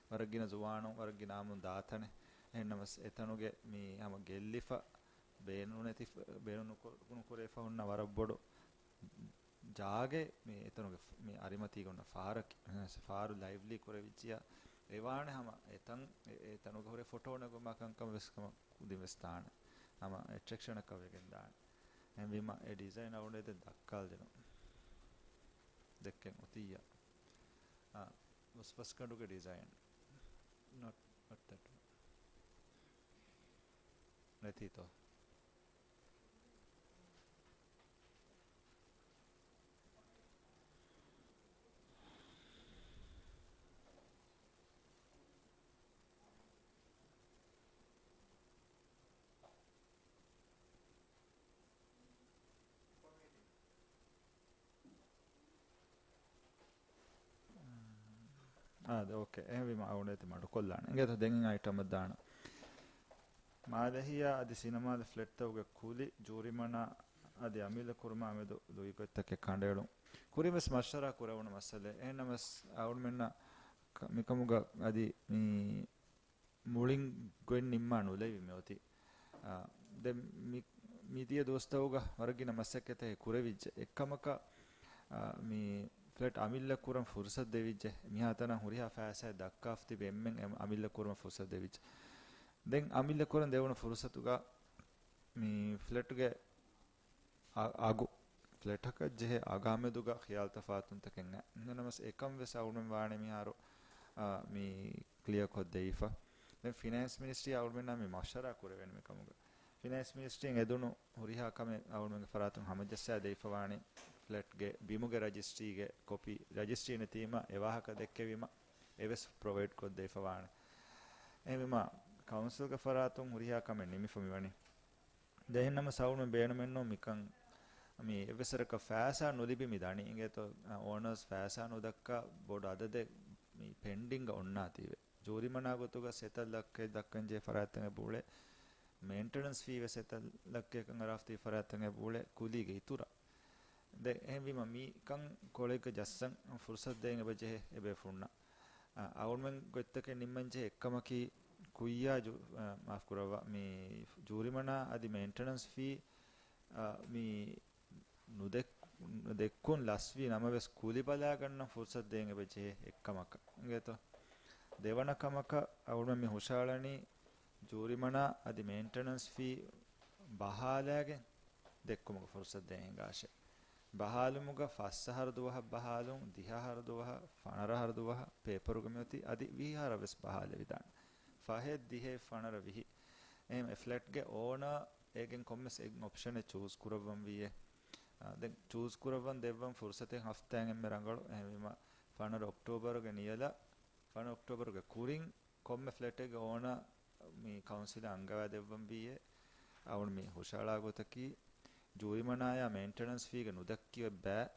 ވަރަށް ގިނަ ޒުވާނުން ވަރަށް ގިނަ އާއްމުން ދާ ތަނެއް. އެހެންނަމަސް އެތަނުގެ މި ހަމަ ގެއްލިފަ ބޭނުންނެތި، ބޭނުން ނުކު-، ނުކުރެވިފަ ހުންނަ ވަރަށް ބޮޑު ޖާގައެއް މި އެތަނުގެ ފ-، މި އަރިމަތީގަ އޮންނަ ފާރަކީ. ފާރު ލައިވްލީ ކުރެވިއްޖިޔާ އެވާނެ ހަމަ އެތަން، އެ-، އެތަނުގެ ހުރެ ފޮޓޯ ނެގުމާ ކަންކަން ވެސް ކަމަށް ކުދިން ވެސް ދާނެ. ހަމަ އެޓްރެކްޝަނަކަށް ވެގެން ދާނެ. އެހެންވީމަ އެ ޑިޒައިން އަޅުގަނޑު ދެން ދައްކާލަދިނުން. ދެއްކެން އޮތިއްޔާ. އާ، އުސްފަސްގަނޑުގެ ޑިޒައިން. ނޮޓް، ނޮޓް ދެޓް. ނެތީތޯ؟ އާ، އޯކޭ. އެހެންވީމަ އަޅުގަނޑު މަޑުކޮށްލާނެ. އިނގޭތަ ދެން އައިޓަމަށް ދާނަން. މާލެހިޔާ އަދި ސިނަމާލެ ފްލެޓްތަކުގެ ކުލި ޖޫރިމަނާ އަދި އަމިއްލަ ކުރުމާ މެދު ލުއިގޮތްތަކެއް ކަނޑައެޅުން. ކުރިން ވެސް މަޝްވަރާ ކުރެވުނު މައްސަލައެއް. އެހެންނަމަސް އަޅުގަނޑުމެންނަށް ކަ-، މިކަމުގަ އަދި މި މުޅިން ގޮތް ނިންމާ ނުލެވި މިއޮތީ. އާ، ދެން މި-، މިދިޔަ ދުވަސްތަކުގަ ވަރަށް ގިނަ މަސައްކަތެއް ކުރެވިއްޖެ. އެއްކަމަކަށް، އާ، މި ފްލެޓް އަމިއްލަ ކުރަން ފުރުސަތު ދެވިއްޖެ. މިހާތަނަށް ހުރިހާ ފައިސާއެއް ދައްކާފަ ތިބި އެންމެން އެ އަމިއްލަ ކުރުމަށް ފުރުސަތު ދެވިއްޖެ. ދެން އަމިއްލަ ކުރަން ދެވުނު ފުރުސަތުގަ މި ފްލެޓްގެ އަ-، އަގު، ފްލެޓަކަށް ޖެހޭ އަގާމެދުގަ ޚިޔާލު ތަފާތުންތަކެއް އައި. އެހެންނަމަސް އެކަން ވެސް އަޅުގަނޑުމެން ވާނެ މިހާރު، އާ، މި ކްލިއަރ ކޮށްދެވިފަ. ދެން ފިނޭންސް މިނިސްޓްރީ އަޅުގަނޑުމެންނާ މި މަޝްވަރާ ކުރެވޭނެ މިކަމުގަ. ފިނޭންސް މިނިސްޓްރީން އެދުނު ހުރިހާ ކަމެއް އަޅުގަނޑުމެންގެ ފަރާތުން ހަމަޖައްސާ ދެވިފަ ވާނެ. ފްލެޓްގެ ބިމުގެ ރަޖިސްޓްރީގެ ކޮޕީ، ރަޖިސްޓްރީ ނެތީމަ އެ ވާހަކަ ދެއްކެވީމަ އެވެސް ޕްރޮވައިޑް ކޮށްދެވިފަ ވާނެ. އެހެންވީމަ ކައުންސިލްގެ ފަރާތުން ހުރިހާ ކަމެއް ނިމިފަ މިވަނީ. ދެން އެހެންނަމަ ސައުނު ބޭނުމެއްނު މިކަން މި އެއްވެސް ވަރަކަށް ފައިސާ ނުލިބި މި ދަނީ. އިނގޭތޯ، އޯނަރސް ފައިސާ ނުދައްކާ ބޮޑު އަދަދެއް މި ޕެންޑިންގ އޮންނާތީވެ. ޖޫރިމަނާ ގޮތުގަ ސަތޭކަ ލައްކައެއް ދައްކަން ޖެހޭ ފަރާތްތަކެއް އެބަ އުޅޭ. މެއިންޓެނަންސް ފީ ވެސް ސަތޭކަ ލައްކައަކަށް އަރާފަ ތިބި ފަރާތްތަކެއް އެބަ އުޅޭ ކުލީގެ އިތުރަށް. ދެން އެހެންވީމަ މިކަން ކޮޅެއްގަ ޖައްސަން ފުރުސަތު ދޭން އެބަ ޖެހޭ އެބޭފުޅުންނަށް. އަ، އަޅުމެން ގޮތްތަކެއް ނިންމަން ޖެހޭ އެއްކަމަކީ ކުއްޔާ ޖު-، އަ، މާފުކުރައްވާ، މި ޖޫރިމަނާ އަދި މެއިންޓެނަންސް ފީ، އަ، މި ނުދެއް-، ނުދެއްކުން ލަސްވީ ނަމަވެސް، ކުލި ބަލާގަންނަން ފުރުސަތު ދޭން އެބަ ޖެހޭ އެއްކަމަކަށް އިނގޭތޯ. ދެވަނަ ކަމަކަށް އަޅުގަނޑުމެން މި ހުށަހަޅަނީ، ޖޫރިމަނާ އަދި މެއިންޓެނަންސް ފީ ބަހާލައިގެން ދެއްކުމުގެ ފުރުސަތު ދޭން ހިނގާށޭ. ބަހާލުމުގަ ފަސް އަހަރު ދުވަހަށް ބަހާލުން، ދިހަ އަހަރު ދުވަހަށް، ފަނަރަ އަހަރު ދުވަހަށް، ޕޭޕަރުގަ މިއޮތީ އަދި ވިހި އަހަރަށް ވެސް ބަހާލެވިދާނެ. ފަހެއް، ދިހައެއް، ފަނަރަ، ވިހި. އެހެން އެ ފްލެޓްގެ އޯނާ އޭގެން ކޮންމެސް އެއް އޮޕްޝަނެއް ޗޫސް ކުރައްވަން ވީއޭ. އާ، ދެން ޗޫސް ކުރައްވަން ދެއްވަން ފުރުސަތެއް ހަފްތާއެއް އެންމެ ރަނގަޅު. އެހެންވީމަ، ފަނަރަ އޮކްޓޯބަރުގެ ނިޔަލަށް، ފަނަރަ އޮކްޓޯބަރުގެ ކުރިން ކޮންމެ ފްލެޓެއްގެ އޯނާ މި ކައުންސިލަށް އަންގަވާ ދެއްވަން ވީއޭ. އަޅުގަނޑު މި ހުށަހަޅާ ގޮތަކީ، ޖޫރިމަނާޔާ މެއިންޓެނަންސް ފީގެ ނުދައްކި އޮތް ބައި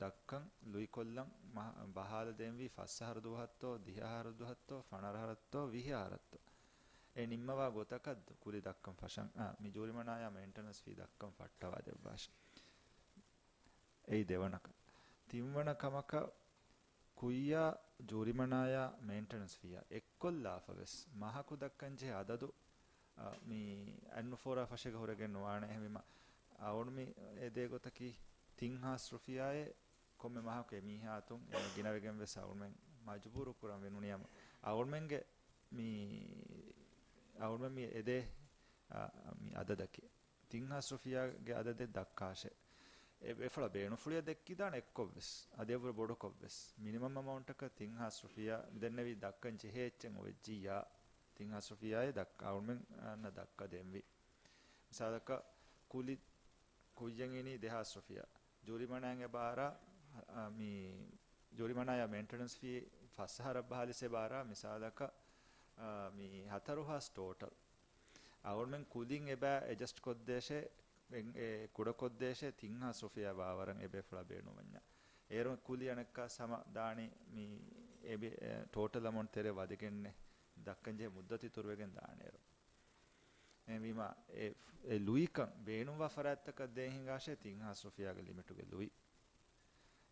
ދައްކަން ލުއިކޮށްލަން މަ-، ބަހާލަ ދޭންވީ ފަސް އަހަރު ދުވަހަށްތޯ، ދިހަ އަހަރު ދުވަހަށްތޯ، ފަނަރަ އަހަރަށްތޯ، ވިހި އަހަރަށްތޯ. އެ ނިންމަވާ ގޮތަކަށް ކުލި ދައްކަން ފަށަން، އާ، މި ޖޫރިމަނާޔާ މެއިންޓެނަންސް ފީ ދައްކަން ފައްޓަވާ ދެއްވާށޭ. އެއީ ދެވަނަކަން. ތިންވަނަ ކަމަކަށް، ކުއްޔާ ޖޫރިމަނާޔާ މެއިންޓެނަންސް ފީއާ އެއްކޮށްލާފަ ވެސް، މަހަކު ދައްކަން ޖެހޭ އަދަދު، އަ، މި އަތްނުފޯރާ ފަށޭގަ ހުރެގެން ނުވާނެ. އެހެންވީމަ، އަޅުގަނޑު މި އެދޭ ގޮތަކީ، ތިން ހާސް ރުފިޔާއެއް ކޮންމެ މަހަކު އެމީހާ އަތުން އެ ގިނަވެގެން ވެސް އަޅުގަނޑުމެން މަޖުބޫރު ކުރަން ވެ ނޫނީ. އަޅުގަނޑުމެންގެ މި، އަޅުގަނޑުމެން މި އެދޭ، އަ، މި އަދަދަކީ. ތިން ހާސް ރުފިޔާގެ އަދަދެއް ދައްކާށޭ. އެ ބޭފުޅާ ބޭނުންފުޅިއަށް ދެއްކިދާނެ އެއްކޮށްވެސް، އަދި އެއަށްވުރެ ބޮޑުކޮށްވެސް. މިނިމަމް އަމައުންޓަކަށް ތިން ހާސް ރުފިޔާ މިދެންނެވީ ދައްކަން ޖެހޭ އެއްޗެއް އޮވެއްޖިއްޔާ، ތިން ހާސް ރުފިޔާއެއް ދައްކާ، އަޅުގަނޑުމެން އަންނަ ދައްކަ ދެންވީ. މިސާލަކަށް ކުލި، ކުއްޔަށް އިނީ ދެހާސް ރުފިޔާ. ޖޫރިމަނާއިން އެބަ އަރާ، އަ، މި ޖޫރިމަނާޔާ މެއިންޓެނަންސް ފީ ފަސް އަހަރަށް ބަހާލިސް އެބަ އަރާ، މިސާލަކަށް، އަ، މި ހަތަރު ހާސް ޓޯޓަލް. އަޅުގަނޑުމެން ކުލިން އެބަ އެޑްޖަސްޓް ކޮށްދޭށޭ، އެ، އެ، ކުޑަކޮށްދޭށޭ ތިން ހާސް ރުފިޔާ ބާވަރަށް އެބޭފުޅާ ބޭނުންވަންޏާ. އޭރު ކުލި އަނެއްކާ ހަމަ ދާނީ މި އެ، އެ، ޓޯޓަލް އަމައުންޓް ތެރޭ ވަދެގެންނޭ ދައްކަންޖެހޭ މުއްދަތު އިތުރުވެގެން ދާނެ އޭރު. އެހެންވީމަ، އެ، އެ ލުއިކަން ބޭނުންވާ ފަރާތްތަކަށް ދޭން ހިނގާށޭ ތިން ހާސް ރުފިޔާގެ ލިމިޓުގެ ލުއި.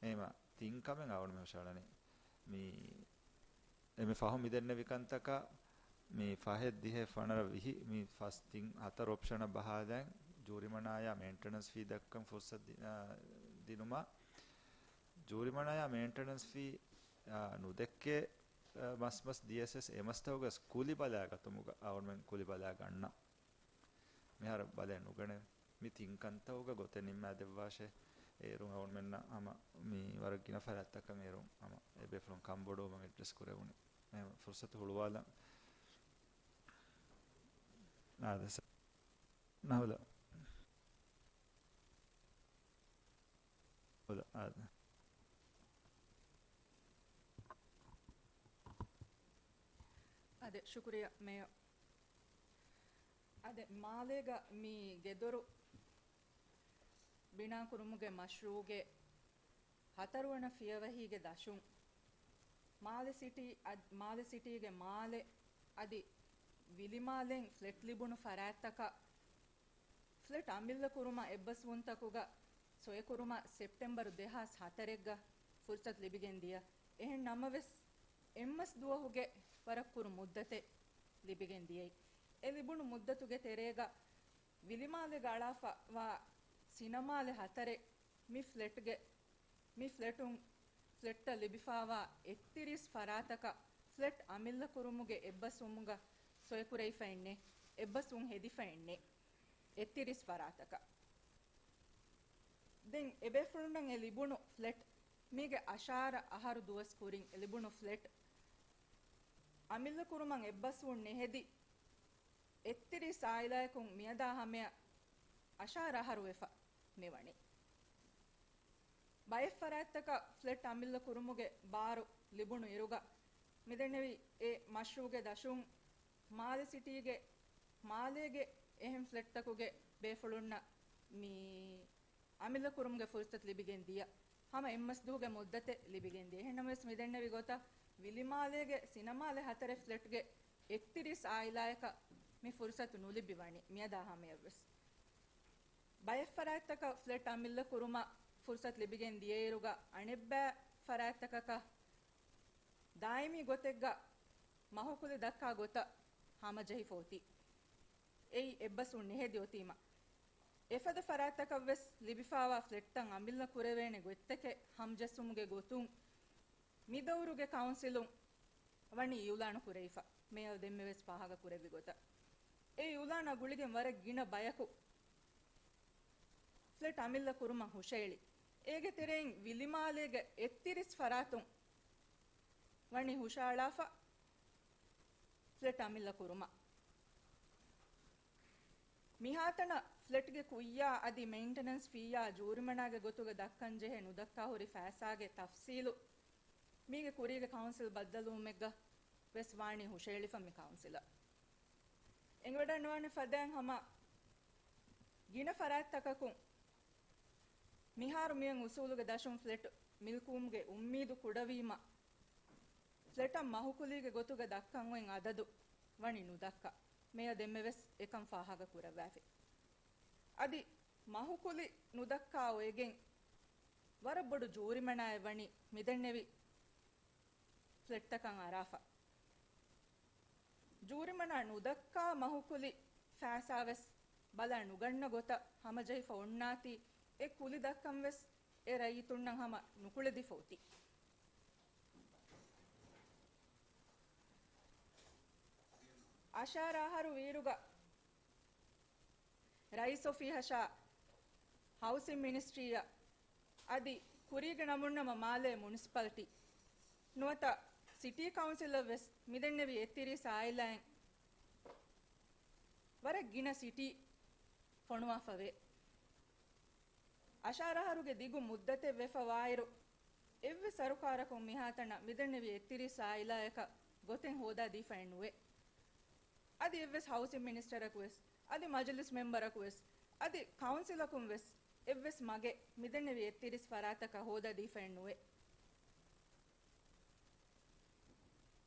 އެހެންވީމަ، ތިން ކަމެއް އަޅުގަނޑު މި ހުށަހަޅަނީ. މި، އެންމެ ފަހުން މިދެންނެވި ކަންތަކަށް، މި ފަހެއް ދިހަ ފަނަރަ ވިހި، މި ފަސް ތިން ހަތަރު އޮޕްޝަނަށް ބަހާލައިން، ޖޫރިމަނާޔާ މެއިންޓެނަންސް ފީ ދައްކަން ފުރުސަތު ދި-، އާ، ދިނުމަށް، ޖޫރިމަނާޔާ މެއިންޓެނަންސް ފީ، އާ، ނުދެއްކޭ، އާ، މަސްމަސް ދިޔަސް އެ މަސްތަކުގަސް ކުލި ބަލާގަތުމުގަ އަޅުގަނޑުމެން ކުލި ބަލާ ގަންނަން. މިހާރު ބަލައެއް ނުގަނެވޭ. މި ތިން ކަންތަކުގަ ގޮތެއް ނިންމާ ދެއްވާށޭ. އޭރުން އަޅުގަނޑުމެންނަށް ހަމަ މި ވަރަށް ގިނަ ފަރާތްތަކަށް އޭރުން ހަމަ އެބޭފުޅުން ކަންބޮޑުވުމަށް އެޑްރެސް ކުރެވުނީ. އެހެން ފުރުސަތު ހުޅުވާލަން. އާދެ، ސަ-، ނަހުލަ. ހުލަ، އާދެ. އާދެ، ޝުކުރިއްޔާ މޭޔަރ. އާދެ، މާލޭގަ މި ގެދޮރު ބިނާކުރުމުގެ މަޝްރޫޢުގެ ހަތަރުވަނަ ފިޔަވަހީގެ ދަށުން މާލެ ސިޓީ އަދް-، މާލެ ސިޓީގެ މާލެ އަދި ވިލިމާލެން ފްލެޓް ލިބުނު ފަރާތްތަކަށް ފްލެޓް އަމިއްލަ ކުރުމަށް އެއްބަސްވުންތަކުގަ ސޮއެކުރުމަށް ސެޕްޓެމްބަރު ދެހާސް ހަތަރެއްގަ ފުރުސަތު ލިބިގެން ދިޔަ. އެހެން ނަމަވެސް، އެއްމަސް ދުވަހުގެ ވަރަށް ކުރު މުއްދަތެއް ލިބިގެން ދިޔައީ. އެ ލިބުނު މުއްދަތުގެ ތެރޭގަ ވިލިމާލޭގަ އަޅާފަ ވާ ސިނަމާލެ ހަތަރެއް މި ފްލެޓްގެ، މި ފްލެޓުން، ފްލެޓްތައް ލިބިފާވާ އެއްތިރީސް ފަރާތަކަށް ފްލެޓް އަމިއްލަ ކުރުމުގެ އެއްބަސްވުމުގަ ސޮއެކުރެވިފައެއްނެއް، އެއްބަސްވުން ހެދިފައެއްނެއް، އެއްތިރީސް ފަރާތަކަށް. ދެން އެބޭފުޅުންނަށް އެ ލިބުނު ފްލެޓް މީގެ އަށާރަ އަހަރު ދުވަސް ކުރިން އެ ލިބުނު ފްލެޓް އަމިއްލަ ކުރުމަށް އެއްބަސްވުން ނެހެދި، އެއްތިރީސް އާއިލާއަކުން މިއަދާ ހަމަޔަށް އަށާރަ އަހަރު ވެފަ މިވަނީ. ބައެއް ފަރާތްތަކަށް ފްލެޓް އަމިއްލަ ކުރުމުގެ ބާރު ލިބުނު އިރުގަ، މިދެންނެވި އެ މަޝްރޫޢުގެ ދަށުން މާލެ ސިޓީގެ މާލޭގެ އެހެން ފްލެޓްތަކުގެ ބޭފުޅުންނަށް މި އަމިއްލަ ކުރުމުގެ ފުރުސަތު ލިބިގެން ދިޔަ. ހަމަ އެއްމަސް ދުވަހުގެ މުއްދަތެއް ލިބިގެން ދިޔަ. އެހެންނަމަވެސް، މިދެންނެވި ގޮތަށް ވިލިމާލޭގެ ސިނަމާލެ ހަތަރެއް ފްލެޓްގެ އެއްތިރީސް އާއިލާއަކަށް މި ފުރުސަތު ނުލިބި ވަނީ މިއަދާ ހަމަޔަށްވެސް. ބައެއް ފަރާތްތަކަށް ފްލެޓް އަމިއްލަ ކުރުމަށް ފުރުސަތު ލިބިގެން ދިޔައިރުގަ، އަނެއްބައި ފަރާތްތަކަކަށް ދާއިމީ ގޮތެއްގަ މަހުކުލި ދައްކާ ގޮތަށް ހަމަޖެހިފަ އޮތީ. އެއީ އެއްބަސްވުން ނެހެދި އޮތީމަ. އެފަދަ ފަރާތްތަކަށްވެސް ލިބިފާވާ ފްލެޓްތައް އަމިއްލަ ކުރެވޭނެ ގޮތްތަކެއް ހަމަޖެއްސުމުގެ ގޮތުން މިދައުރުގެ ކައުންސިލުން ވަނީ އިއުލާނު ކުރެވިފަ. މޭޔަރ ދެންމެވެސް ފާހަގަ ކުރެއްވި ގޮތަށް، އެ އިއުލާނާ ގުޅިގެން ވަރަށް ގިނަ ބަޔަކު ފްލެޓް އަމިއްލަ ކުރުމަށް ހުށައެޅި. އޭގެ ތެރެއިން ވިލިމާލޭގެ އެއްތިރީސް ފަރާތުން ވަނީ ހުށައަޅާފަ ފްލެޓް އަމިއްލަ ކުރުމަށް. މިހާތަނަށް ފްލެޓްގެ ކުއްޔާ އަދި މެއިންޓެނަންސް ފީއާ ޖޫރިމަނާގެ ގޮތުގަ ދައްކަންޖެހޭ ނުދައްކާ ހުރި ފައިސާގެ ތަފްސީލު މީގެ ކުރީގެ ކައުންސިލް ބައްދަލުވުމެއްގަ ވެސް ވާނީ ހުށައެޅިފަ މި ކައުންސިލަށް. އެނގިވަޑައިނުވާނެ ފަދައިން ހަމަ ގިނަ ފަރާތްތަކަކުން މިހާރު މިއޮތް އުސޫލުގެ ދަށުން ފްލެޓް މިލްކުވުމުގެ އުއްމީދު ކުޑަވީމަ، ފްލެޓަށް މަހުކުލީގެ ގޮތުގަ ދައްކަން އޮތް އަދަދު ވަނީ ނުދައްކާ. މޭޔަރ ދެންމެވެސް އެކަން ފާހަގަ ކުރައްވާފި. އަދި މަހުކުލި ނުދައްކާ އޮވެގެން ވަރަށް ބޮޑު ޖޫރިމަނާއެއް ވަނީ މިދެންނެވި ފްލެޓްތަކަށް އަރާފަ. ޖޫރިމަނާ ނުދައްކާ މަހުކުލި ފައިސާވެސް ބަލާ ނުގަންނަ ގޮތަށް ހަމަޖެހިފަ އޮންނާތީ، އެ ކުލި ދައްކަންވެސް އެ ރައްޔިތުންނަށް ހަމަ ނުކުޅެދިފަ އޮތީ. އަށާރަ އަހަރު ވީއިރުގަ ރައީސް އޮފީހަށާ، ހައުސިން މިނިސްޓްރީއަށް، އަދި ކުރީގެ ނަމުންނަމަ މާލޭ މުނިސިޕަލިޓީ ނުވަތަ ސިޓީ ކައުންސިލަށް ވެސް މިދެންނެވި އެއްތިރީސް އާއިލާއިން ވަރަށް ގިނަ ސިޓީ ފޮނުވާފަވޭ. އަށާރަ އަހަރުގެ ދިގު މުއްދަތެއް ވެފަ ވާއިރު، އެއްވެސް ސަރުކާރަކުން މިހާތަނަށް މިދެންނެވި އެއްތިރީސް އާއިލާޔަކަށް ގޮތެއް ހޯދާ ދީފައެއް ނުވޭ. އަދި އެއްވެސް ހައުސިން މިނިސްޓަރަކު ވެސް، އަދި މަޖިލިސް މެމްބަރަކު ވެސް، އަދި ކައުންސިލަކުން ވެސް އެއްވެސް މަގެއް މިދެންނެވި އެއްތިރީސް ފަރާތަކަށް ހޯދާ ދީފައެއް ނުވޭ.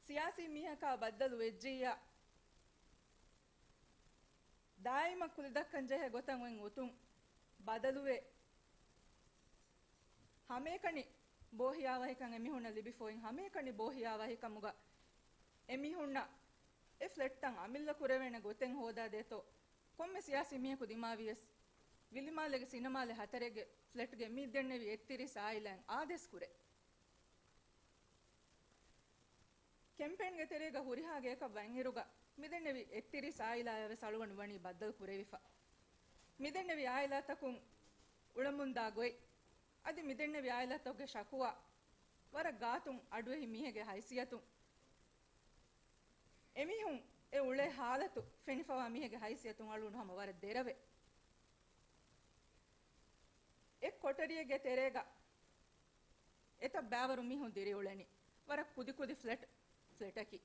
ސިޔާސީ މީހަކާ ބައްދަލު ވެއްޖިއްޔާ، ދާއިމަށް ކުލި ދައްކަން ޖެހޭ ގޮތަށް އޮތް އޮތުން ބަދަލުވެ، ހަމައެކަނި ބޯހިޔާވަހިކަން އެމީހުންނަށް ލިބިފަ އޮތް، ހަމައެކަނި ބޯހިޔާވަހިކަމުގަ އެމީހުންނަށް އެ ފްލެޓްތައް އަމިއްލަ ކުރެވޭނެ ގޮތެއް ހޯދާ ދޭތޯ، ކޮންމެ ސިޔާސީ މީހަކު ދިމާވިޔަސް، ވިލިމާލޭގެ ސިނަމާލެ ހަތަރެއްގެ ފްލެޓްގެ މި ދެންނެވި އެއްތިރީސް އާއިލާއިން އާދޭސް ކުރޭ. ކެމްޕޭންގެ ތެރޭގަ ހުރިހާ ގެއަކަށް ވަންއިރުގަ މިދެންނެވި އެއްތިރީސް އާއިލާޔަށް ވެސް އަޅުގަނޑު ވަނީ ބައްދަލު ކުރެވިފަ. މިދެންނެވި އާއިލާތަކުން އުޅެމުންދާ ގޮތް، އަދި މިދެންނެވި އާއިލާތަކުގެ ޝަކުވާ ވަރަށް ގާތުން އަޑުއެހި މީހެއްގެ ހައިސިއްޔަތުން އެމީހުން އެ އުޅޭ ހާލަތު ފެނިފަވާ މީހެއްގެ ހައިސިއްޔަތުން އަޅުގަނޑު ހަމަ ވަރަށް ދެރަވޭ. އެއް ކޮޓަރިއެއްގެ ތެރޭގަ އެތައް ބައިވަރު މީހުން ދިރިއުޅެނީ. ވަރަށް ކުދިކުދި ފްލެޓް، ފްލެޓަކީ.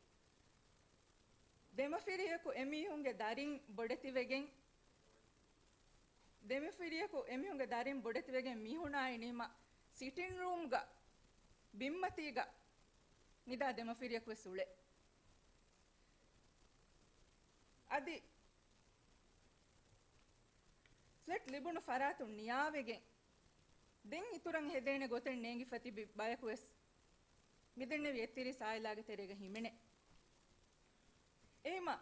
ދެމަފިރިޔަކު އެމީހުންގެ ދަރިން ބޮޑެތިވެގެން، ދެމަފިރިޔަކު އެމީހުންގެ ދަރިން ބޮޑެތިވެގެން މީހުނާއި ނީމަ ސިޓިން ރޫމްގަ ބިންމަތީގަ ނިދާ ދެމަފިރިޔަކު ވެސް އުޅޭ. އަދި ފްލެޓް ލިބުނު ފަރާތުން ނިޔާވެގެން، ދެން އިތުރަށް ހެދޭނެ ގޮތެއް ނޭނގިފަ ތިބި ބަޔަކު ވެސް މިދެންނެވި އެއްތިރީސް އާއިލާގެ ތެރޭގަ ހިމެނޭ. އެހެމަ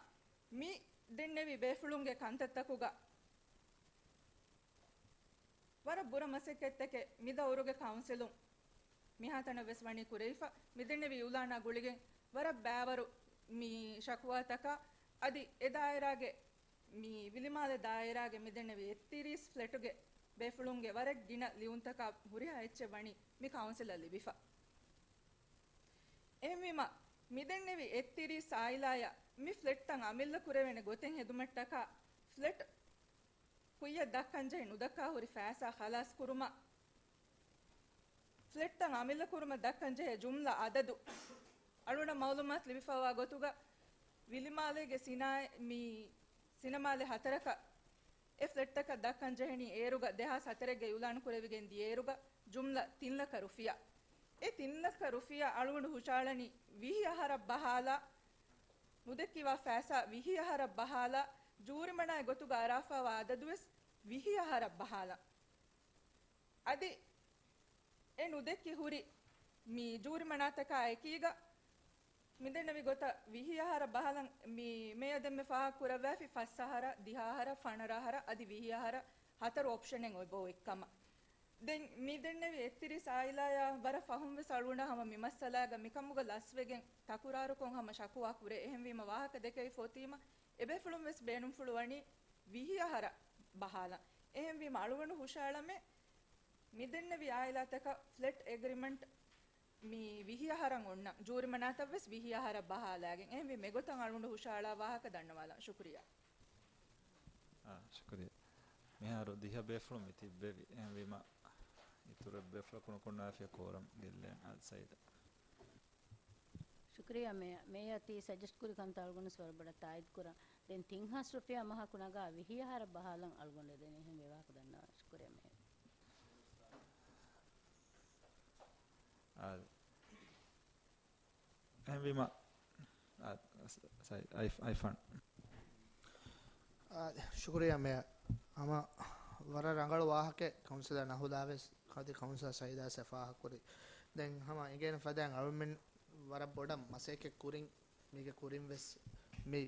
މި ދެންނެވި ބޭފުޅުންގެ ކަންތައްތަކުގަ ވަރަށް ބުރަ މަސައްކަތްތަކެއް މި ދައުރުގެ ކައުންސިލުން މިހާތަނަށް ވެސް ވަނީ ކުރެވިފަ. މިދެންނެވި އިއުލާނާ ގުޅިގެން ވަރަށް ބައިވަރު މި ޝަކުވާތަކާ އަދި އެ ދާއިރާގެ މި ވިލިމާލެ ދާއިރާގެ މިދެންނެވި އެއްތިރީސް ފްލެޓުގެ ބޭފުޅުންގެ ވަރަށް ގިނަ ލިޔުންތަކާ ހުރިހާ އެއްޗެއް ވަނީ މި ކައުންސިލަށް ލިބިފަ. އެހެންވީމަ، މިދެންނެވި އެއްތިރީސް އާއިލާޔަށް މި ފްލެޓްތައް އަމިއްލަ ކުރެވޭނެ ގޮތެއް ހެދުމަށްޓަކާ ފްލެޓް ކުއްޔަށް ދައްކަންޖެހި ނުދައްކާ ހުރި ފައިސާ ޚަލާސް ކުރުމަށް، ފްލެޓްތައް އަމިއްލަ ކުރުމަށް ދައްކަންޖެހޭ ޖުމްލަ އަދަދު އަޅުގަނޑަށް މައުލޫމާތު ލިބިފައިވާ ގޮތުގަ، ވިލިމާލޭގެ ސިނާ-، މި ސިނަމާލެ ހަތަރަކަށް އެ ފްލެޓްތަކަށް ދައްކަން ޖެހެނީ އޭރުގަ ދެހާސް ހަތަރެއްގަ އިއުލާނު ކުރެވިގެން ދިޔައިރުގަ ޖުމްލަ ތިން ލަކަ ރުފިޔާ. އެ ތިން ލަކަ ރުފިޔާ އަޅުގަނޑު ހުށައަޅަނީ ވިހި އަހަރަށް ބަހާލާ، ނުދެއްކިވާ ފައިސާ ވިހި އަހަރަށް ބަހާލާ، ޖޫރިމަނާއި ގޮތުގަ އަރާފައިވާ އަދަދުވެސް ވިހި އަހަރަށް ބަހާލާ. އަދި އެ ނުދެއްކި ހުރި މި ޖޫރިމަނާތަކާ އެކީގަ މިދެންނެވި ގޮތަށް ވިހި އަހަރަށް ބަހާލަން މި މޭޔަ ދެންމެ ފާހަގަ ކުރައްވާފި ފަސް އަހަރަށް، ދިހަ އަހަރަށް، ފަނަރަ އަހަރަށް އަދި ވިހި އަހަރަށް ހަތަރު އޮޕްޝަނެއް އޮތް ބޯ އެއްކަމަށް. ދެން މި ދެންނެވި އެއްތިރީސް އާއިލާޔާ ވަރަށް ފަހުން ވެސް އަޅުގަނޑަށް ހަމަ މި މައްސަލާގަ މިކަމުގަ ލަސްވެގެން ތަކުރާރުކޮށް ހަމަ ޝަކުވާ ކުރޭ. އެހެންވީމަ ވާހަކަ ދެކެވިފަ އޮތީމަ އެބޭފުޅުން ވެސް ބޭނުންފުޅު ވަނީ ވިހި އަހަރަށް ބަހާލަން. އެހެންވީމަ އަޅުގަނޑު ހުށައަޅަމޭ މި ދެންނެވި އާއިލާތަކަށް ފްލެޓް އެގްރިމަންޓް މި ވިހި އަހަރަށް އޮންނަ ޖޫރިމަނާތައް ވެސް ވިހި އަހަރަށް ބަހާލާގެން. އެހެންވީ މިގޮތަށް އަޅުގަނޑު ހުށައަޅާ ވާހަކަ ދަންނަވާލަން. ޝުކުރިއްޔާ. އާ، ޝުކުރިއްޔާ. މިހާރު ދިހަ ބޭފުޅުން މި ތިއްބެވި. އެހެންވީމަ އިތުރު ބޭފުޅަކު ނުކުންނާފިޔަ ކޯރަމް ގެއްލޭން. އާ، ސައީދާ. ޝުކުރިއްޔާ މޭޔަ. މޭޔަ ތި ސަޖެސްޓް ކުރި ކަންތައް އަޅުގަނޑު ވަރަށް ބޮޑަށް ތާއީދު ކުރަން. ދެން ތިން ހާސް ރުފިޔާ މަހަކު ނަގާ ވިހި އަހަރަށް ބަހާލަން އަޅުގަނޑު ދެނީ. އެހެން ވާހަކަ ދަންނަވާ. ޝުކުރިއްޔާ މޭޔަ. އާ، އެހެންވީމަ، އާ، ސަ-، ސައި-، އައި-، އައިފާން. އާ، ޝުކުރިއްޔާ މޭޔަ. ހަމަ ވަރަށް ރަނގަޅު ވާހަކައެއް ކައުންސިލަރ ނަހުލާ ވެސް އަދި ކައުންސިލަރ ސައީދާ ވެސް ފާހަގަކުރި. ދެން ހަމަ އެނގޭނެ ފަދައިން އަޅުމެން ވަރަށް ބޮޑަށް މަސައްކަތް ކުރިން މީގެ ކުރިން ވެސް މި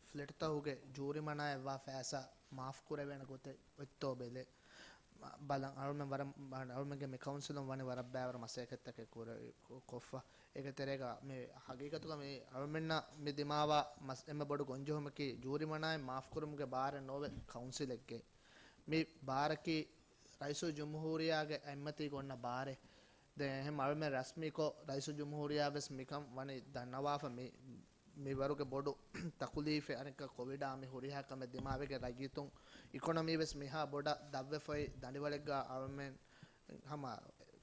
ފްލެޓްތަހުގެ ޖޫރިމަނާއަށްވާ ފައިސާ މާފް ކުރެވޭނެ ގޮތެއް އޮތްތޯ ބެލެ. ބަލަން އަޅުމެން ވަރަށް، އަޅުމެންގެ މި ކައުންސިލުން ވަނީ ވަރަށް ބައިވަރު މަސައްކަތްތަކެއް ކުރ-، ކޮ-، ކޮށްފަ. އޭގެ ތެރޭގަ މި ހަގީގަތުގަ މި އަޅުމެންނަށް މި ދިމާވާ މަސް-، އެންމެ ބޮޑު ގޮންޖެހުމަކީ ޖޫރިމަނާއެއް މާފް ކުރުމުގެ ބާރެއް ނޯވެ ކައުންސިލެއްގެ. މި ބާރަކީ ރައީސުލްޖުމްހޫރިއްޔާގެ އަތްމަތީގަ އޮންނަ ބާރެއް. ދެން އެހެން އަޅުމެން ރަސްމީކޮށް ރައީސުލްޖުމްހޫރިއްޔާ ވެސް މިކަން ވަނީ ދަންނަވާފަ. މި، މިވަރުގެ ބޮޑު ތަކުލީފެއް އަނެއްކާ ކޮވިޑާ މި ހުރިހާ ކަމެއް ދިމާވެގެން ރައްޔިތުން އިކޮނޮމީ ވެސް މިހާ ބޮޑަށް ދަށްވެފައި ދަނޑިވަޅެއްގަ އަޅުމެން ހަމަ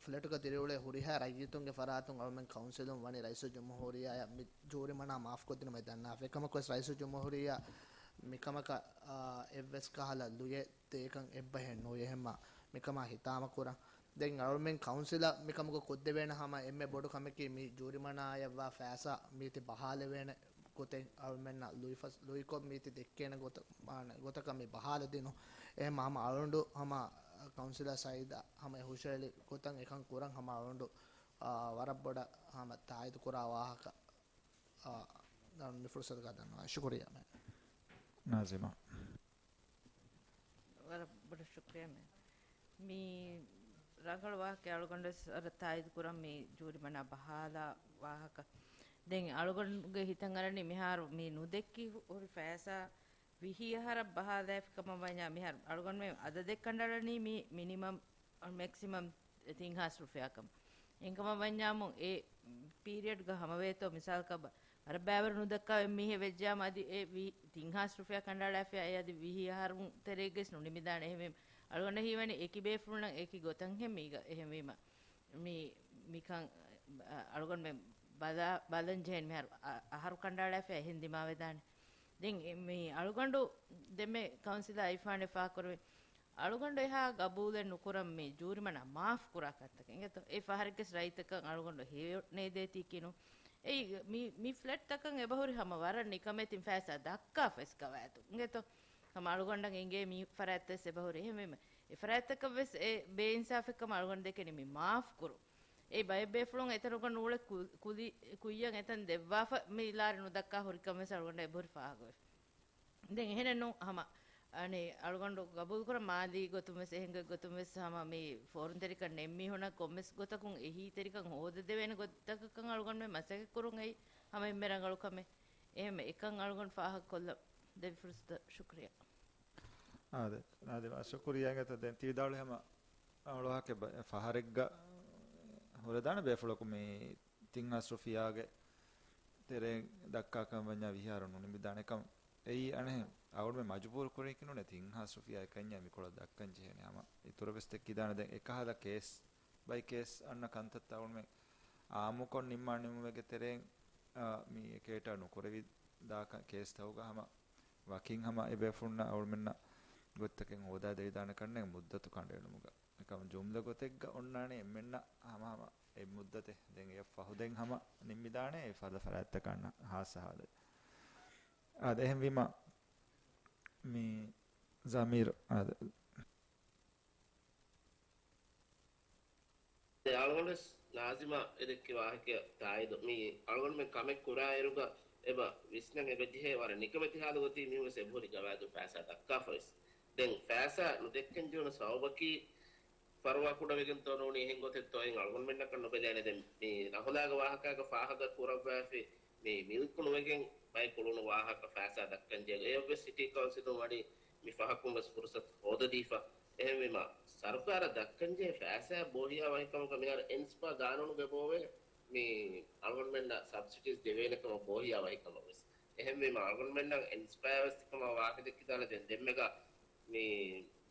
ފްލެޓުގަ ދިރިއުޅޭ ހުރިހާ ރައްޔިތުންގެ ފަރާތުން އަޅުމެން ކައުންސިލުން ވަނީ ރައީސުލްޖުމްހޫރިއްޔާއަށް މި ޖޫރިމަނާ މާފްކޮށްދިނުމަށް ދަންނާފަ. އެކަމަކުވެސް ރައީސުލްޖުމްހޫރިއްޔާ މިކަމަކަށް، އާ، އެއްވެސް ކަހަލަ ލުޔެއް ދޭކަން އެއްބަހެއް ނުވި. އެހެންމަ މިކަމާ ހިތާމަކުރަން. ދެން އަޅުމެން ކައުންސިލަށް މިކަމަކު ކޮށްދެވޭނެ ހަމަ އެންމެ ބޮޑު ކަމަކީ މި ޖޫރިމަނާއަށްވާ ފައިސާ މީތި ބަހާލެވޭނެ ގޮތެއް އަޅުމެންނަށް ލުއިފަސް-، ލުއިކޮށް މީތި ދެއްކޭނެ ގޮތަށް، ގޮތަކަށް މި ބަހާލަދިނުން. އެހެން ހަމަ އަޅުގަނޑު ހަމަ ކައުންސިލަރ ސައީދާ ހަމަ އެ ހުށައެޅި ގޮތަށް އެކަން ކުރަން ހަމަ އަޅުގަނޑު، އާ، ވަރަށް ބޮޑަށް ހަމަ ތާއީދު ކުރާ ވާހަކަ، އާ، މި ފުރުސަތުގަ ދަންނަވަން. ޝުކުރިއްޔާ މޭ. ނާޒިމާ. ވަރަށް ބޮޑަށް ޝުކްރިޔާ މޭ. މި ރަނގަޅު ވާހަކަ އަޅުގަނޑު ވެސް ވަރަށް ތާއީދު ކުރަން މި ޖޫރިމަނާ ބަހާލާ ވާހަކަ. ދެން އަޅުގަނޑުގެ ހިތަށް އަރަނީ މިހާރު މި ނުދެއްކި ހު-، ހުރި ފައިސާ ވިހި އަހަރަށް ބަހާލާފި ކަމަށް ވަންޏާ މިހާރު އަޅުގަނޑުމެން އަދަދެއް ކަނޑައަޅަނީ މި މިނިމަމް މެކްސިމަމް ތިން ހާސް ރުފިޔާ ކަމަށް. އެހެންކަމަށް ވަންޏާމު އެ ޕީރިއަޑްގަ ހަމަވޭތޯ މިސާލަކަށް ވަރަށް ބައިވަރު ނުދައްކާ އެއް މީހެއް ވެއްޖާމަ އަދި އެ ވި-، ތިން ހާސް ރުފިޔާ ކަނޑައަޅާފިޔާ އެ އަދި ވިހި އަހަރު ތެރޭގަސް ނުނިމިދާނެ. އެހެންވީމަ އަޅުގަނޑަށް ހީވަނީ އެކި ބޭފުޅުންނަށް އެކި ގޮތަށްހެން މީގަ. އެހެންވީމަ މި-، މިކަން އަ-، އަޅުގަނޑުމެން ބަލާ-، ބަލަން ޖެހެން މިހާރު އަ-، އަހަރު ކަނޑައަޅާފިޔާ އެހެން ދިމާވެދާނެ. ދެން އެ މި އަޅުގަނޑު ދެންމެ ކައުންސިލަރ އައިފާން އެ ފާހަގަކުރެވި އަޅުގަނޑު އެހާ ގަބޫލެއް ނުކުރަން މި ޖޫރިމަނާ މާފް ކުރާ ކަންތަކެއް އިނގޭތޯ. އެ ފަހަރެއްގެސް ރައްޔިތަކަށް އަޅުގަނޑު ހެޔޮ ނޭދޭތީ ކިނު. އެއީ މި، މި ފްލެޓްތަކަށް އެބަހުރި ހަމަ ވަރަށް ނިކަމެތިން ފައިސާ ދައްކާފަ އިސް ގަވާއިދު އިނގޭތޯ. ހަމަ އަޅުގަނޑަށް އެނގޭ މި ފަރާތްތައް އެބަހުރި. އެހެންވީމަ އެ ފަރާތްތަކަށް ވެސް އެ ބޭއިންސާފެއް ކަމަށް އަޅުގަނޑު ދެކެނީ މި މާފް ކުރުން. އެ ބައެއް ބޭފުޅުން އެތަނުގަ ނޫޅެ ކު-، ކުލި-، ކުއްޔަށް އެތަން ދެއްވާފަ މި ލާރި ނުދައްކާ ހުރިކަން ވެސް އަޅުގަނޑަށް އެބަހުރި ފާހަގަވެފަ. ދެން އެހެނެއްނު ހަމަ އަނެއް އަޅުގަނޑު ގަބޫލުކުރަން މާލީ ގޮތުން ވެސް އެހެން ގޮތުން ވެސް ހަމަ މި ފޯރުންތެރިކަން ނެތް މީހުނަށް ކޮންމެސް ގޮތަކުން އެހީތެރިކަން ހޯދަދެވޭނެ ގޮތަކަށް އަޅުގަނޑުމެން މަސައްކަތް ކުރުން އެއީ ހަމަ އެންމެ ރަނގަޅު ކަމެއް. އެހެން އެކަން އަޅުގަނޑު ފާހަގަކޮށްލަން ދެއްވި ފުރުސަތަށް ޝުކުރިއްޔާ. އާދެ، އާދެ، ޝުކުރިއްޔާ އިނގޭތަ. ދެން ތި ވިދާޅުވި ހަމަ އަޅުވާކެ ބަ-، ފަހަރެއްގަ ހުރެދާނެ ބޭފުޅަކު މި ތިން ހާސް ރުފިޔާގެ ތެރޭ ދައްކާކަން ވަންޏާ ވިހާރު ނުނިމިދާނެ ކަމަށް. އެއީ އަނެއް އަޅުގަނޑުމެން މަޖުބޫރު ކުރީކީ ނޫނޭ ތިން ހާސް ރުފިޔާ އެކަންޏާ މިކޮޅަށް ދައްކަން ޖެހޭނެ. ހަމަ އިތުރަށް ވެސް ދެއްކިދާނެ. ދެން އެކަހަލަ ކޭސް ބައި ކޭސް އަންނަ ކަންތައްތައް އަޅުގަނޑުމެން އާއްމުކޮށް ނިންމާ ނިންމުމެއްގެ ތެރެއިން، އާ، މި ކޭޓާ ނުކުރެވި ދާ ކަ-، ކޭސްތަކުގަ ހަމަ ވަކިން ހަމަ އެބޭފުޅުންނަށް އަޅުމެންނަށް ގޮތްތަކެއް ހޯދާ ދެވިދާނެ ކަންނޭނގެ މުއްދަތު ކަނޑައެޅުމުގަ. އެކަމަ ޖުމްލަ ގޮތެއްގަ އޮންނާނެ އެންމެންނަށް ހަމަ ހަމަ އެ މުއްދަތެއް ދެން އެއަށް ފަހު ދެން ހަމަ ނިންމިދާނެ އެ ފަދަ ފަރާތްތަކަށް އަންނަ ހާއްސަ ހާލެއް. އާދެ، އެހެންވީމަ މި ޒަމީރު، އާދެ. އަޅުގަނޑުވެސް ނާޒިމާ އެދެއްކި ވާހަކަ ތާއީދު. މި އަޅުގަނޑުމެން ކަމެއް ކުރާއިރުގަ އެބަ ވިސްނަން އެބަޖެހޭ ވަރަށް ނިކަމެތި ހާލު ގޮތީ މީހުންވެސް އެބަހުރި ގަވާއިދުން ފައިސާ ދައްކާފަވެސް. ދެން ފައިސާ ނުދެއްކެން ޖެހުނު ސަބަބަކީ ފަރުވާ ކުޑަވެގެންތޯ ނޫނީ އެހެން ގޮތެއްތޯ އިން އަޅުގަނޑުމެންނަކަށް ނުބެލޭނެ. ދެން މި ރަހުލާގެ ވާހަކާގަ ފާހަގަ ކުރައްވާފި މި މިލްކު ނުވެގެން ބައެއް ކުޅުނު ވާހަކަ ފައިސާ ދައްކަން ޖެހޭ. އެއަށްވެސް ސިޓީ ކައުންސިލުން ވަނީ މި ފަހަކުން ވެސް ފުރުސަތު ހޯދަދީފަ. އެހެންވީމަ، ސަރުކާރަށް ދައްކަންޖެހޭ ފައިސާ ބޯހިޔާ ވަހިކަމަކަށް މިހާރު އެންސްޕާ ގާނޫނުގަ ބޯވޭ މި އަޅުގަނޑުމެންނަށް ސަބްސިޑީސް ދެވޭނެ ކަމަށް ބޯހިޔާ ވަހިކަމަށް ވެސް. އެހެންވީމަ، އަޅުގަނޑުމެންނަށް އެންސްޕާ ވެސް ތިކަމާ ވާހަކަ ދެއްކިދާނެ. ދެން ދެންމެގަ މި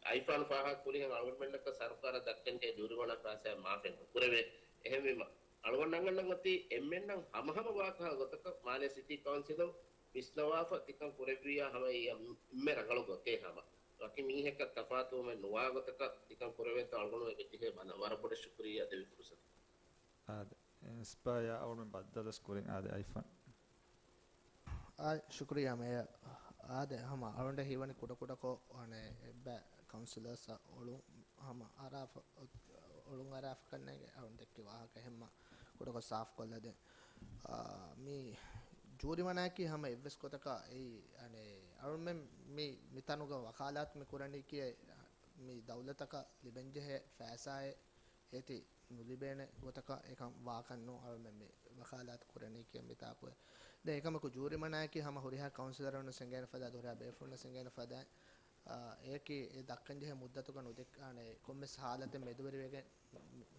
އައިފާން ފާހަގަ ކުރިހެން އަޅުގަނޑުމެންނަކަށް ސަރުކާރަށް ދައްކަންޖެހޭ ޖޫރިމަނާ ފައިސާ މާފެއް ނުކުރެވޭ. އެހެންވީމަ، އަޅުގަނޑަށް އަންނަން އޮތީ އެންމެންނަށް ހަމަހަމަ ވާކަހަ ގޮތަކަށް މާލޭ ސިޓީ ކައުންސިލުން ވިސްނަވާފަ ތިކަން ކުރެއްވިއްޔާ ހަމަ އެއީ އެންމެ ރަނގަޅު ގޮތޭ ހަމަ. ވަކި މީހަކަށް ތަފާތުވުމެއް ނުވާ ގޮތަކަށް ތިކަން ކުރެވޭތޯ އަޅުގަނޑު އެބަޖެހޭ ބަލަން. ވަރަށް ބޮޑަށް ޝުކުރިއްޔާ ދެއްވި ފުރުސަތަށް. އާދެ، އިންސްޕަޔާ އަޅުގަނޑު ބައްދަލުވެސް ކުރިން. އާދެ، އައިފާން. އާ، ޝުކުރިއްޔާ މޭޔަރ. އާދެ، ހަމަ އަޅުގަނޑަށް ހީވަނީ ކުޑަކުޑަކޮށް، އަނެއް، އެއްބަ ކައުންސިލަރސް އަށް އޮޅުން ހަމަ އަރާފަ، އޮޅުން އަރާފަ ކަންނޭނގެ އަޅުން ދެއްކި ވާހަކަ ހެންމަ ކުޑަކޮށް ސާފުކޮށްލަދޭ. އާ، މި ޖޫރިމަނާއަކީ ހަމަ އެއްވެސް ގޮތަކަށް އެއީ، އަނެއް، އަޅުމެން މި، މި ތަނުގަ ވަކާލާތު މި ކުރަނީކީ މި ދައުލަތަކަށް ލިބެންޖެހޭ ފައިސާއެއް އޭތި ނުލިބޭނެ ގޮތަކަށް އެކަން ވާކަށް ނޫން އަޅުމެން މި ވަކާލާތު ކުރަނީކީ މިތާކު. ދެން އެކަމަކު ޖޫރިމަނާއަކީ ހަމަ ހުރިހާ ކައުންސިލަރުން އެނގޭނެ ފަދަ، ހުރިހާ ބޭފުޅުން އެނގޭނެ ފަދަ، އާ، އެއަކީ އެ ދައްކަންޖެހޭ މުއްދަތުގަ ނުދެއް، އަނެއް، ކޮންމެސް ހާލަތެއް މެދުވެރިވެގެން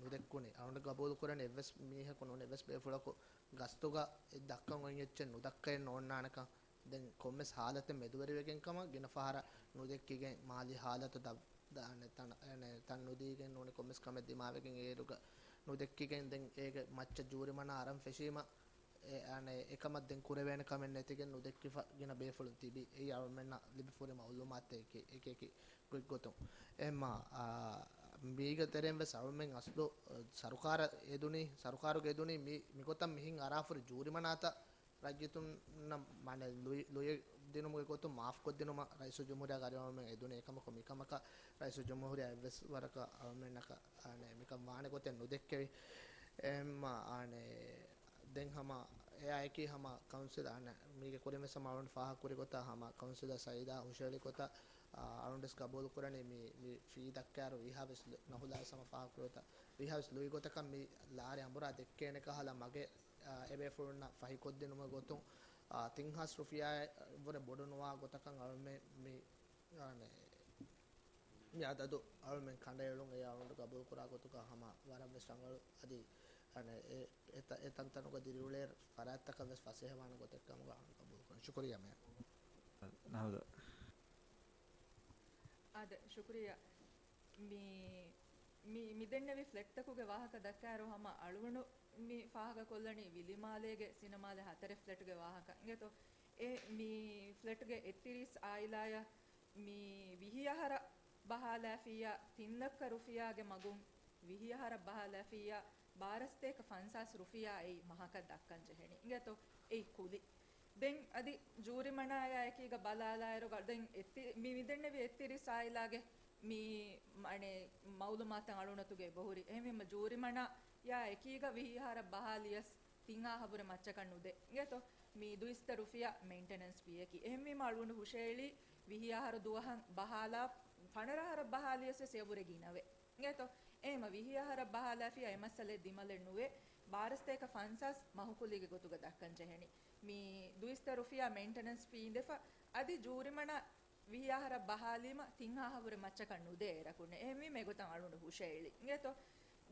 ނުދެއްކުނީ. އަޅުގަނޑު ގަބޫލުކުރަނީ އެއްވެސް މީހަކު ނޫން، އެއްވެސް ބޭފުޅަކު ގަސްތުގަ އެ ދައްކަން އޮތް އެއްޗެއް ނުދައްކައެއް ނޯންނާނެކަން. ދެން ކޮންމެސް ހާލަތެއް މެދުވެރިވެގެން ކަމަށް ގިނަ ފަހަރަށް ނުދެއްކިގެން މާލީ ހާލަތު ދަ-، ދާނެ ތަން، އަނެއް، ތަން ނުދީގެން ނޫނީ ކޮންމެސް ކަމެއް ދިމާވެގެން އޭރުގަ ނުދެއްކިގެން ދެން އޭގެ މައްޗަށް ޖޫރިމަނާ އަރަން ފެށީމަ، އެ، އަނެއް، އެކަމަށް ދެން ކުރެވޭނެ ކަމެއް ނެތިގެން ނުދެއްކިފަ ގިނަ ބޭފުޅުން ތިބި. އެއީ އަޅުމެންނަށް ލިބިފަ ހުރި މައުލޫމާތުތަކެއް އެކި އެކި ގޮތްގޮތުން. އެހެންމަ، އާ، މީގެ ތެރެއިން ވެސް އަޅުމެން އަސްލު، އަ، ސަރުކާރަށް އެދުނީ، ސަރުކާރުގެ އެދުނީ މި، މިގޮތަށް މިހިން އަރާފަ ހުރި ޖޫރިމަނާތައް ރައްޔިތުންނަށް މާނަ ލުއި-، ލުއިދިނުމުގެ ގޮތުން މާފުކޮށްދިނުމަށް ރައީސުލްޖުމްހޫރިއްޔާގެ އަރިހުން އަޅުމެން އެދުނީ. އެކަމަކު މިކަމަކަށް ރައީސުލްޖުމްހޫރިއްޔާ އެއްވެސް ވަރަކަށް އަޅުމެންނަކަށް، އަނެއް، މިކަން ވާނެ ގޮތެއް ނުދެއްކެވި. އެހެންމަ، އަނެއް، ދެން ހަމަ އެއާއެކީ ހަމަ ކައުންސިލް، އަނެއް، މީގެ ކުރިން ވެސް ހަމަ އަޅުން ފާހަގަކުރި ގޮތަށް ހަމަ ކައުންސިލަރ ސައީދާ ހުށަހެޅި ގޮތަށް، އާ، އަޅުން ވެސް ގަބޫލުކުރަނީ މި، މި ފީ ދައްކާއިރު ވީހާވެސް ރަހުލާ ވެސް ހަމަ ފާހަގަކުރި ގޮތަށް ވީހާވެސް ލުއި ގޮތަކަށް މި ލާރި އަނބުރާ ދެއްކޭނެ ކަހަލަ މަގެއް، އާ، އެބޭފުޅުންނަށް ފަހިކޮށްދިނުމުގެ ގޮތުން، އާ، ތިން ހާސް ރުފިޔާއަށްވުރެ ބޮޑު ނުވާ ގޮތަކަށް އަޅުމެން މި، އާނެ، މި އަދަދު އަޅުމެން ކަނޑައެޅުން އެ އަޅުން ގަބޫލުކުރާ ގޮތުގަ ހަމަ ވަރަށް ވެސް ރަނގަޅު. އަދި، އަނެއް، އެ، އެ ތަ-، އެ ތަންތަނުގަ ދިރިއުޅޭ ފަރާތްތަކަށް ވެސް ފަސޭހަވާނެ ގޮތެއް ކަމުގަ އަޅުން ގަބޫލުކުރަން. ޝުކުރިއްޔާ މޭޔަރ. ނަހުދަ. އާދެ، ޝުކުރިއްޔާ. މި، މި، މި ދެންނެވި ފްލެޓްތަކުގެ ވާހަކަ ދައްކާއިރު ހަމަ އަޅުގަނޑު މި ފާހަގަކޮށްލަނީ ވިލިމާލޭގެ ސިނަމާލެ ހަތަރެއް ފްލެޓްގެ ވާހަކަ. އިނގޭތޯ، އެ މި ފްލެޓްގެ އެއްތިރީސް އާއިލާޔަށް މި ވިހި އަހަރަށް ބަހާލާފިއްޔާ ތިން ލައްކަ ރުފިޔާގެ މަގުން ވިހި އަހަރަށް ބަހާލާފިއްޔާ ބާރަ ސަތޭކަ ފަންސާސް ރުފިޔާ އެއީ މަހަކަށް ދައްކަން ޖެހެނީ. އިނގޭތޯ، އެއީ ކުލި. ދެން އަދި ޖޫރިމަނާޔާ އެކީގަ ބަލާލާއިރުގަ ދެން އެއްތި-، މި މިދެންނެވި އެއްތިރީސް އާއިލާގެ މި މަ-، އަނެއް މައުލޫމާތަށް އަޅުނަތުގެ އެބަހުރި. އެހެންވީމަ ޖޫރިމަނާޔާ އެކީގަ ވިހި އަހަރަށް ބަހާލިޔަސް ތިން އަހަށްވުރެ މައްޗަކަށް ނުދޭ. އިނގޭތޯ، މި ދުއިސައްތަ ރުފިޔާ މެއިންޓެނަންސް ފީއަކީ. އެހެންވީމަ އަޅުގަނޑު ހުށައެޅީ ވިހި އަހަރު ދުވަހަށް ބަހާލާ، ފަނަރަ އަހަރަށް ބަހާލިޔަސް ވެސް އެއަށްވުރެ ގިނަވޭ. އިނގޭތޯ، އެހެންވީމަ ވިހި އަހަރަށް ބަހާލާފިއްޔާ އެ މައްސަލައެއް ދިމަލެއް ނުވޭ، ބާރަ ސަތޭކަ ފަންސާސް މަހުކުލީގެ ގޮތުގަ ދައްކަން ޖެހެނީ. މި ދުއިސައްތަ ރުފިޔާ މެއިންޓެނަންސް ފީ އިނދެފަ، އަދި ޖޫރިމަނާ ވިހި އަހަރަށް ބަހާލީމަ ތިން އަހަށްވުރެ މައްޗަކަށް ނުދޭ އެރަކުންނެއް. އެހެންވީމަ އެގޮތަށް އަޅުގަނޑު ހުށައެޅި. އިނގޭތޯ،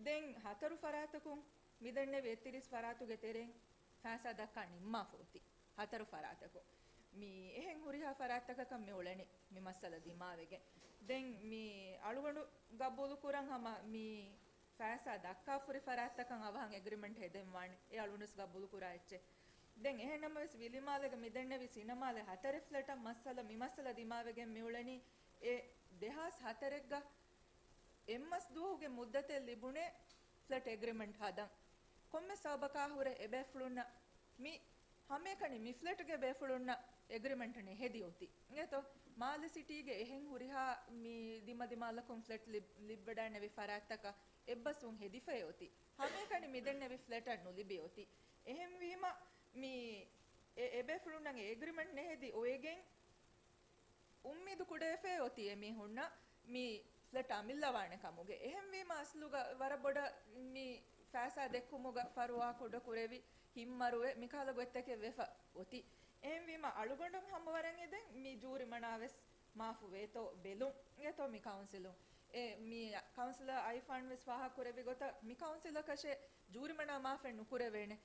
ދެން ހަތަރު ފަރާތަކުން މިދެންނެވި އެއްތިރީސް ފަރާތުގެ ތެރެއިން ފައިސާ ދައްކާ ނިންމާފަ އޮތީ. ހަތަރު ފަރާތަކުން. މި އެހެން ހުރިހާ ފަރާތްތަކަކަށް މި އުޅެނީ މި މައްސަލަ ދިމާވެގެން. ދެން މި އަޅުގަނޑު ގަބޫލުކުރަން ހަމަ މި ފައިސާ ދައްކާފަ ހުރި ފަރާތްތަކަށް އަވަހަށް އެގްރިމެންޓް ހެދެން ވާނެ. އެ އަޅުނަސް ގަބޫލުކުރާ އެއްޗެއް. ދެން އެހެންނަމަވެސް ވިލިމާލޭގަ މިދެންނެވި ސިނަމާލެ ހަތަރެއް ފްލެޓަށް މައްސަލަ، މި މައްސަލަ ދިމާވެގެން މިއުޅެނީ އެ ދެހާސް ހަތަރެއްގަ އެއްމަސް ދުވަހުގެ މުއްދަތެއް ލިބުނޭ ފްލެޓް އެގްރިމެންޓް ހަދަން. ކޮންމެ ސަބަބަކާ ހުރެ އެބޭފުޅުންނަށް މި ހަމައެކަނި މި ފްލެޓްގެ ބޭފުޅުންނަށް އެގްރިމެންޓް ނެހެދި އޮތީ. އިނގޭތޯ، މާލެ ސިޓީގެ އެހެން ހުރިހާ މި ދިމަދިމާލަކުން ފްލެޓް ލިބް-، ލިއްވަޑައިންނެވި ފަރާތްތަކަށް އެއްބަސްވުން ހެދިފައި އޮތީ. ހަމައެކަނި މިދެންނެވި ފްލެޓަށް ނުލިބި އޮތީ. އެހެންވީމަ، މި އެ-، އެބޭފުޅުންނަށް އެގްރިމެންޓް ނެހެދި އޮވެގެން، އުއްމީދު ކުޑަވެފައި އޮތީ އެމީހުންނަށް މި ފްލެޓް އަމިއްލަވާނެ ކަމުގެ. އެހެންވީމަ، އަސްލުގަ ވަރަށް ބޮޑަށް މި ފައިސާ ދެއްކުމުގަ ފަރުވާ ކުޑަކުރެވި، ހިތްމަރުވެ، މިކަހަލަ ގޮތްތަކެއް ވެފަ އޮތީ. އެހެންވީމަ، އަޅުގަނޑުން ހަމަވަރަށް އެދެން މި ޖޫރިމަނާ ވެސް މާފު ވޭތޯ ބެލުން އެތޯ މި ކައުންސިލުން. އެ، މި ކައުންސިލަރ އައިފާން ވެސް ފާހަގަ ކުރެއްވި ގޮތަށް، މި ކައުންސިލަކަށެއް ޖޫރިމަނާ މާފެއް ނުކުރެވޭނެ.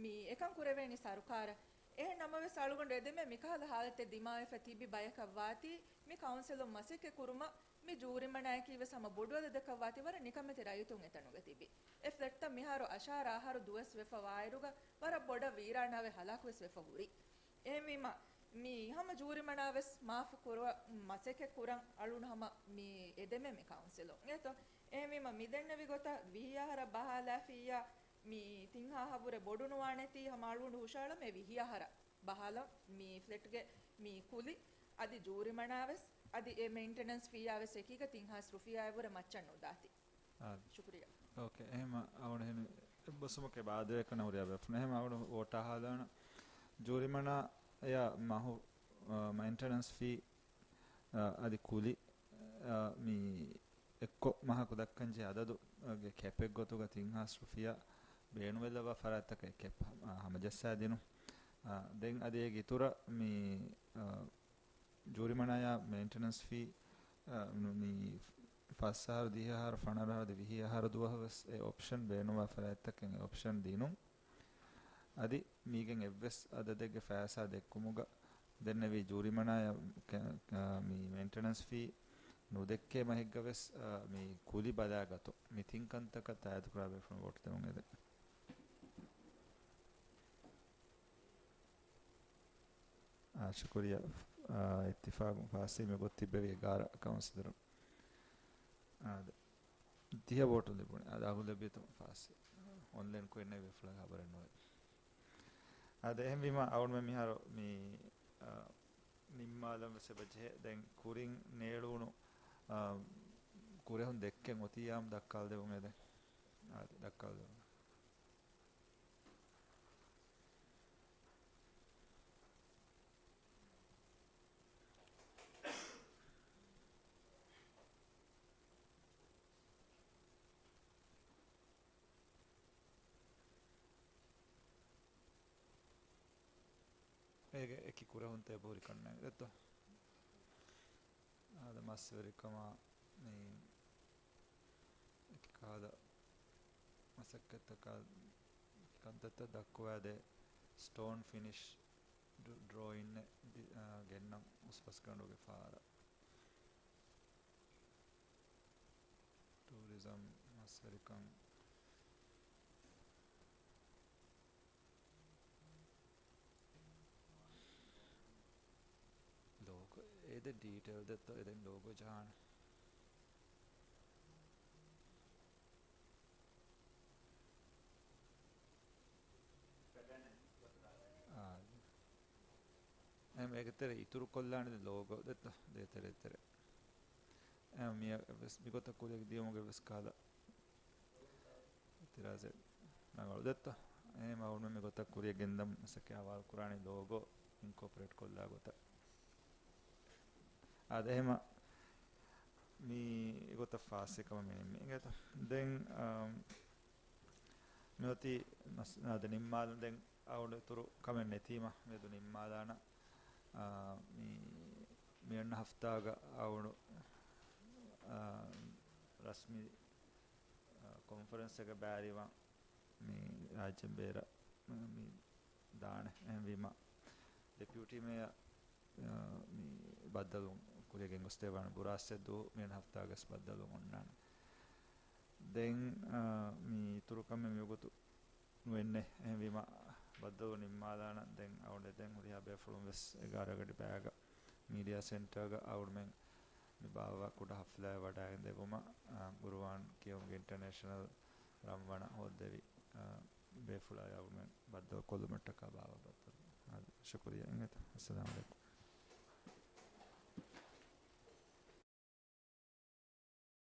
މި އެކަން ކުރެވޭނީ ސަރުކާރަށް. އެހެން ނަމަވެސް، އަޅުގަނޑު އެދެމޭ މިކަހަލަ ހާލަތެއް ދިމާވެފަ ތިބި ބަޔަކަށް ވާތީ، މި ކައުންސިލުން މަސައްކަތް ކުރުމަށް މި ޖޫރިމަނާއަކީ ވެސް ހަމަ ބޮޑު އަދަދަކަށް ވާތީ، ވަރަށް ނިކަމެތި ރައްޔިތުން އެތަނުގަ ތިބި. އެ ފްލެޓްތައް މިހާރު އަށާރަ އަހަރު ދުވަސް ވެފަ ވާއިރުގަ، ވަރަށް ބޮޑަށް ވީރާނާވެ ހަލާކު ވެސް ވެފަ ހުރި. އެހެންވީމަ، މި ހަމަ ޖޫރިމަނާ ވެސް މާފު ކުރުވަ މަސައްކަތް ކުރަން އަޅުން ހަމަ މި އެދެމޭ މި ކައުންސިލުން. އެތޯ، އެހެންވީމަ، މިދެންނެވި ގޮތަށް ވިހި އަހަރަށް ބަހާލާފިއްޔާ، މި ތިން ހާހަށްވުރެ ބޮޑު ނުވާނެތީ، ހަމަ އަޅުގަނޑު ހުށަހަޅަމޭ ވިހި އަހަރަށް ބަހާލަން މި ފްލެޓްގެ މި ކުލި އަދި ޖޫރިމަނާ ވެސް، އަދި އެ މެއިންޓެނަންސް ފީއާ ވެސް އެކީގަ ތިން ހާސް ރުފިޔާއެއްވުރެ މައްޗަށް ނުދާތީ. އާ. ޝުކުރިއްޔާ. އޯކޭ. އެހެމަ އަވަނ ހެން އެއްބަސްވުމަކޭ ބާދަވެ ކަން ހުރިހާ ބޭފުޅުން. އެހެމަ އަވަނ ވޯޓާ ހާލާނަ ޖޫރިމަނާ އެޔާ މަހު، އާ، މެއިންޓެނަންސް ފީ، އާ، އަދި ކުލި، އާ، މި އެއްކޮށް މަހަކު ދައްކަންޖެހޭ އަދަދުގެ ކެޕެއް ގޮތުގަ ތިން ހާސް ރުފިޔާ ބޭނުންވެލައްވާ ފަރާތްތަކަށް ކެޕް ހަ-، ހަމަޖައްސާދިނުން. އާ، ދެން އަދި އޭގެ އިތުރަށް މި، އާ، ޖޫރިމަނާޔާ މެއިންޓެނަންސް ފީ، އާ، މި ފަސް އަހަރު، ދިހަ އަހަރު، ފަނަރަ އަހަރު، ވިހި އަހަރު ދުވަހަށް ވެސް އެ އޮޕްޝަން ބޭނުންވާ ފަރާތްތަކަށް އެ އޮޕްޝަން ދިނުން. އަދި މީގެން އެއްވެސް އަދަދެއްގެ ފައިސާ ދެއްކުމުގަ ދެންނެވި ޖޫރިމަނާޔަށް ކެ-، އާ، މި މެއިންޓެނަންސް ފީ ނުދެއްކޭ މަހެއްގަ ވެސް، އާ، މި ކުލި ބަލާގަތު. މި ތިން ކަންތަކަށް ތާއީދުކުރާ ބޭފުޅުން ވޯޓް ދެމުން އެދެން. އާ، ޝުކުރިއްޔާ. އާ، އިއްތިފާގު ފާސްވީމަ ގޮތް ތިއްބެވި އެގާރަ ކައުންސިލަރު. އާ، ދެ-، ދިހަ ވޯޓު ލިބުނީ. އާ، އަޣުލަބިއްޔަތު ފާސް. އޮންލައިން ކުއެއްނެތް ބޭފުޅާ ޚަބަރެއް ނުވޭ. އާ، ދެ-، އެހެންވީމަ އަޅުގަނޑުމެން މިހާރު މި، އާ، ނިންމާލަން ވެސް އެބަޖެހޭ. ދެން ކުރިން ނޭޅުވުނު، އާ، ކުރެހުން ދެއްކެން އޮތިއްޔާމު ދައްކާލަދެވުން އެދެން. އާ، ދެ-، ދައްކާލަދެވުން. އޭގެ އެކި ކުރެހުންތައް އެބަހުރި ކަންނޭނގެ ދެއްތޯ؟ އާދެ، މަސްވެރިކަމާ މި އެކި ކަހަލަ މަސައްކަތްތަކާ ކަންތައްތައް ދައްކުވާދޭ. ސްޓޯން ފިނިޝް ޑް-، ޑްރޯއިންއެއް ދި-، އާ، ގެންނަން އުސްބަސްގަނޑުގެ ފާރަށް. ޓޫރިޒަމް، މަސްވެރިކަން. ލޯގޯ، އޭދެ ޑީޓެއިލް ދެއްތޯ، އެދެން ލޯގޯ ޖަހާނެ. އާ. އެހެން އޭގެ ތެރެ އިތުރު ކޮށްލާނެ ލޯގޯ ދެއްތޯ، ދޭތެރޭ ތެރެ. އެ، މިއަށް ވެސް މިގޮތަށް ކުރިއަށް ދިޔުމުގެ ވެސް ކަހަލަ އިތިރާޒެއް ނަގަޅު ދެއްތޯ. އެހެން އަޅުގަނޑުމެން މިގޮތަށް ކުރިއަށް ގެންދަން މަސައްކަތް ހަވާލު ކުރާނީ ލޯގޯ އިންކޯޕަރޭޓް ކޮށްލާ ގޮތަށް. އާދެ، އެހެމަ މި ގޮތަށް ފާސްވި ކަމަށް މި ނިންމީ އިނގޭތޯ. ދެން، އާ، މިއޮތީ މަސް-، އާދެ، ނިންމާލަން ދެން އަޅުގަނޑު އިތުރު ކަމެއް ނެތީމަ މިއަދު ނިންމާލާނަން. އާ، މި، މިއަންނަ ހަފްތާގަ އަޅުގަނޑު، އާ، ރަސްމީ، އާ، ކޮންފަރެންސްއެއްގަ ބައިވެރިވާން މި ރާއްޖޭން ބޭރަށް މި ދާނެ. އެހެންވީމަ ޑެޕިއުޓީ މޭޔަރ، އާ، މި ބައްދަލުވުން ކުރިއަށް ގެންގޮސްދެއްވާނެ. ބުރާސްއެއްދޫ މިއަންނަ ހަފްތާގަސް ބައްދަލުވުން އޮންނާނެ. ދެން، އާ، މި އިތުރު ކަމެއް މިވަގުތު ނުވެންނެ. އެހެންވީމަ، ބައްދަލު ނިންމާލާނަން. ދެން އަޅުގަނޑު ދެން ހުރިހާ ބޭފުޅުން ވެސް އެގާރަ ގަޑި ބައިގަ މީޑިއާ ސެންޓަރގަ އަޅުގަނޑުމެން މި ބާއްވާ ކުޑަ ހަފްލާއެއް ވަޑައިގެން ދެއްވުމަށް، އާ، ގުރުއާން ކިޔެވުމުގެ އިންޓަރނޭޝަނަލް ރަންވަނަށް ހޯއްދެވި، އާ، ބޭފުޅާއި އަޅުގަނޑުމެން ބައްދަލު ކޮށްލުމަށްޓަކާ ބާއްވާ ބައްދަލު. އާދެ، ޝުކުރިއްޔާ އިނގޭތަ. އައްސަލާމު ޢަލައިކުމް.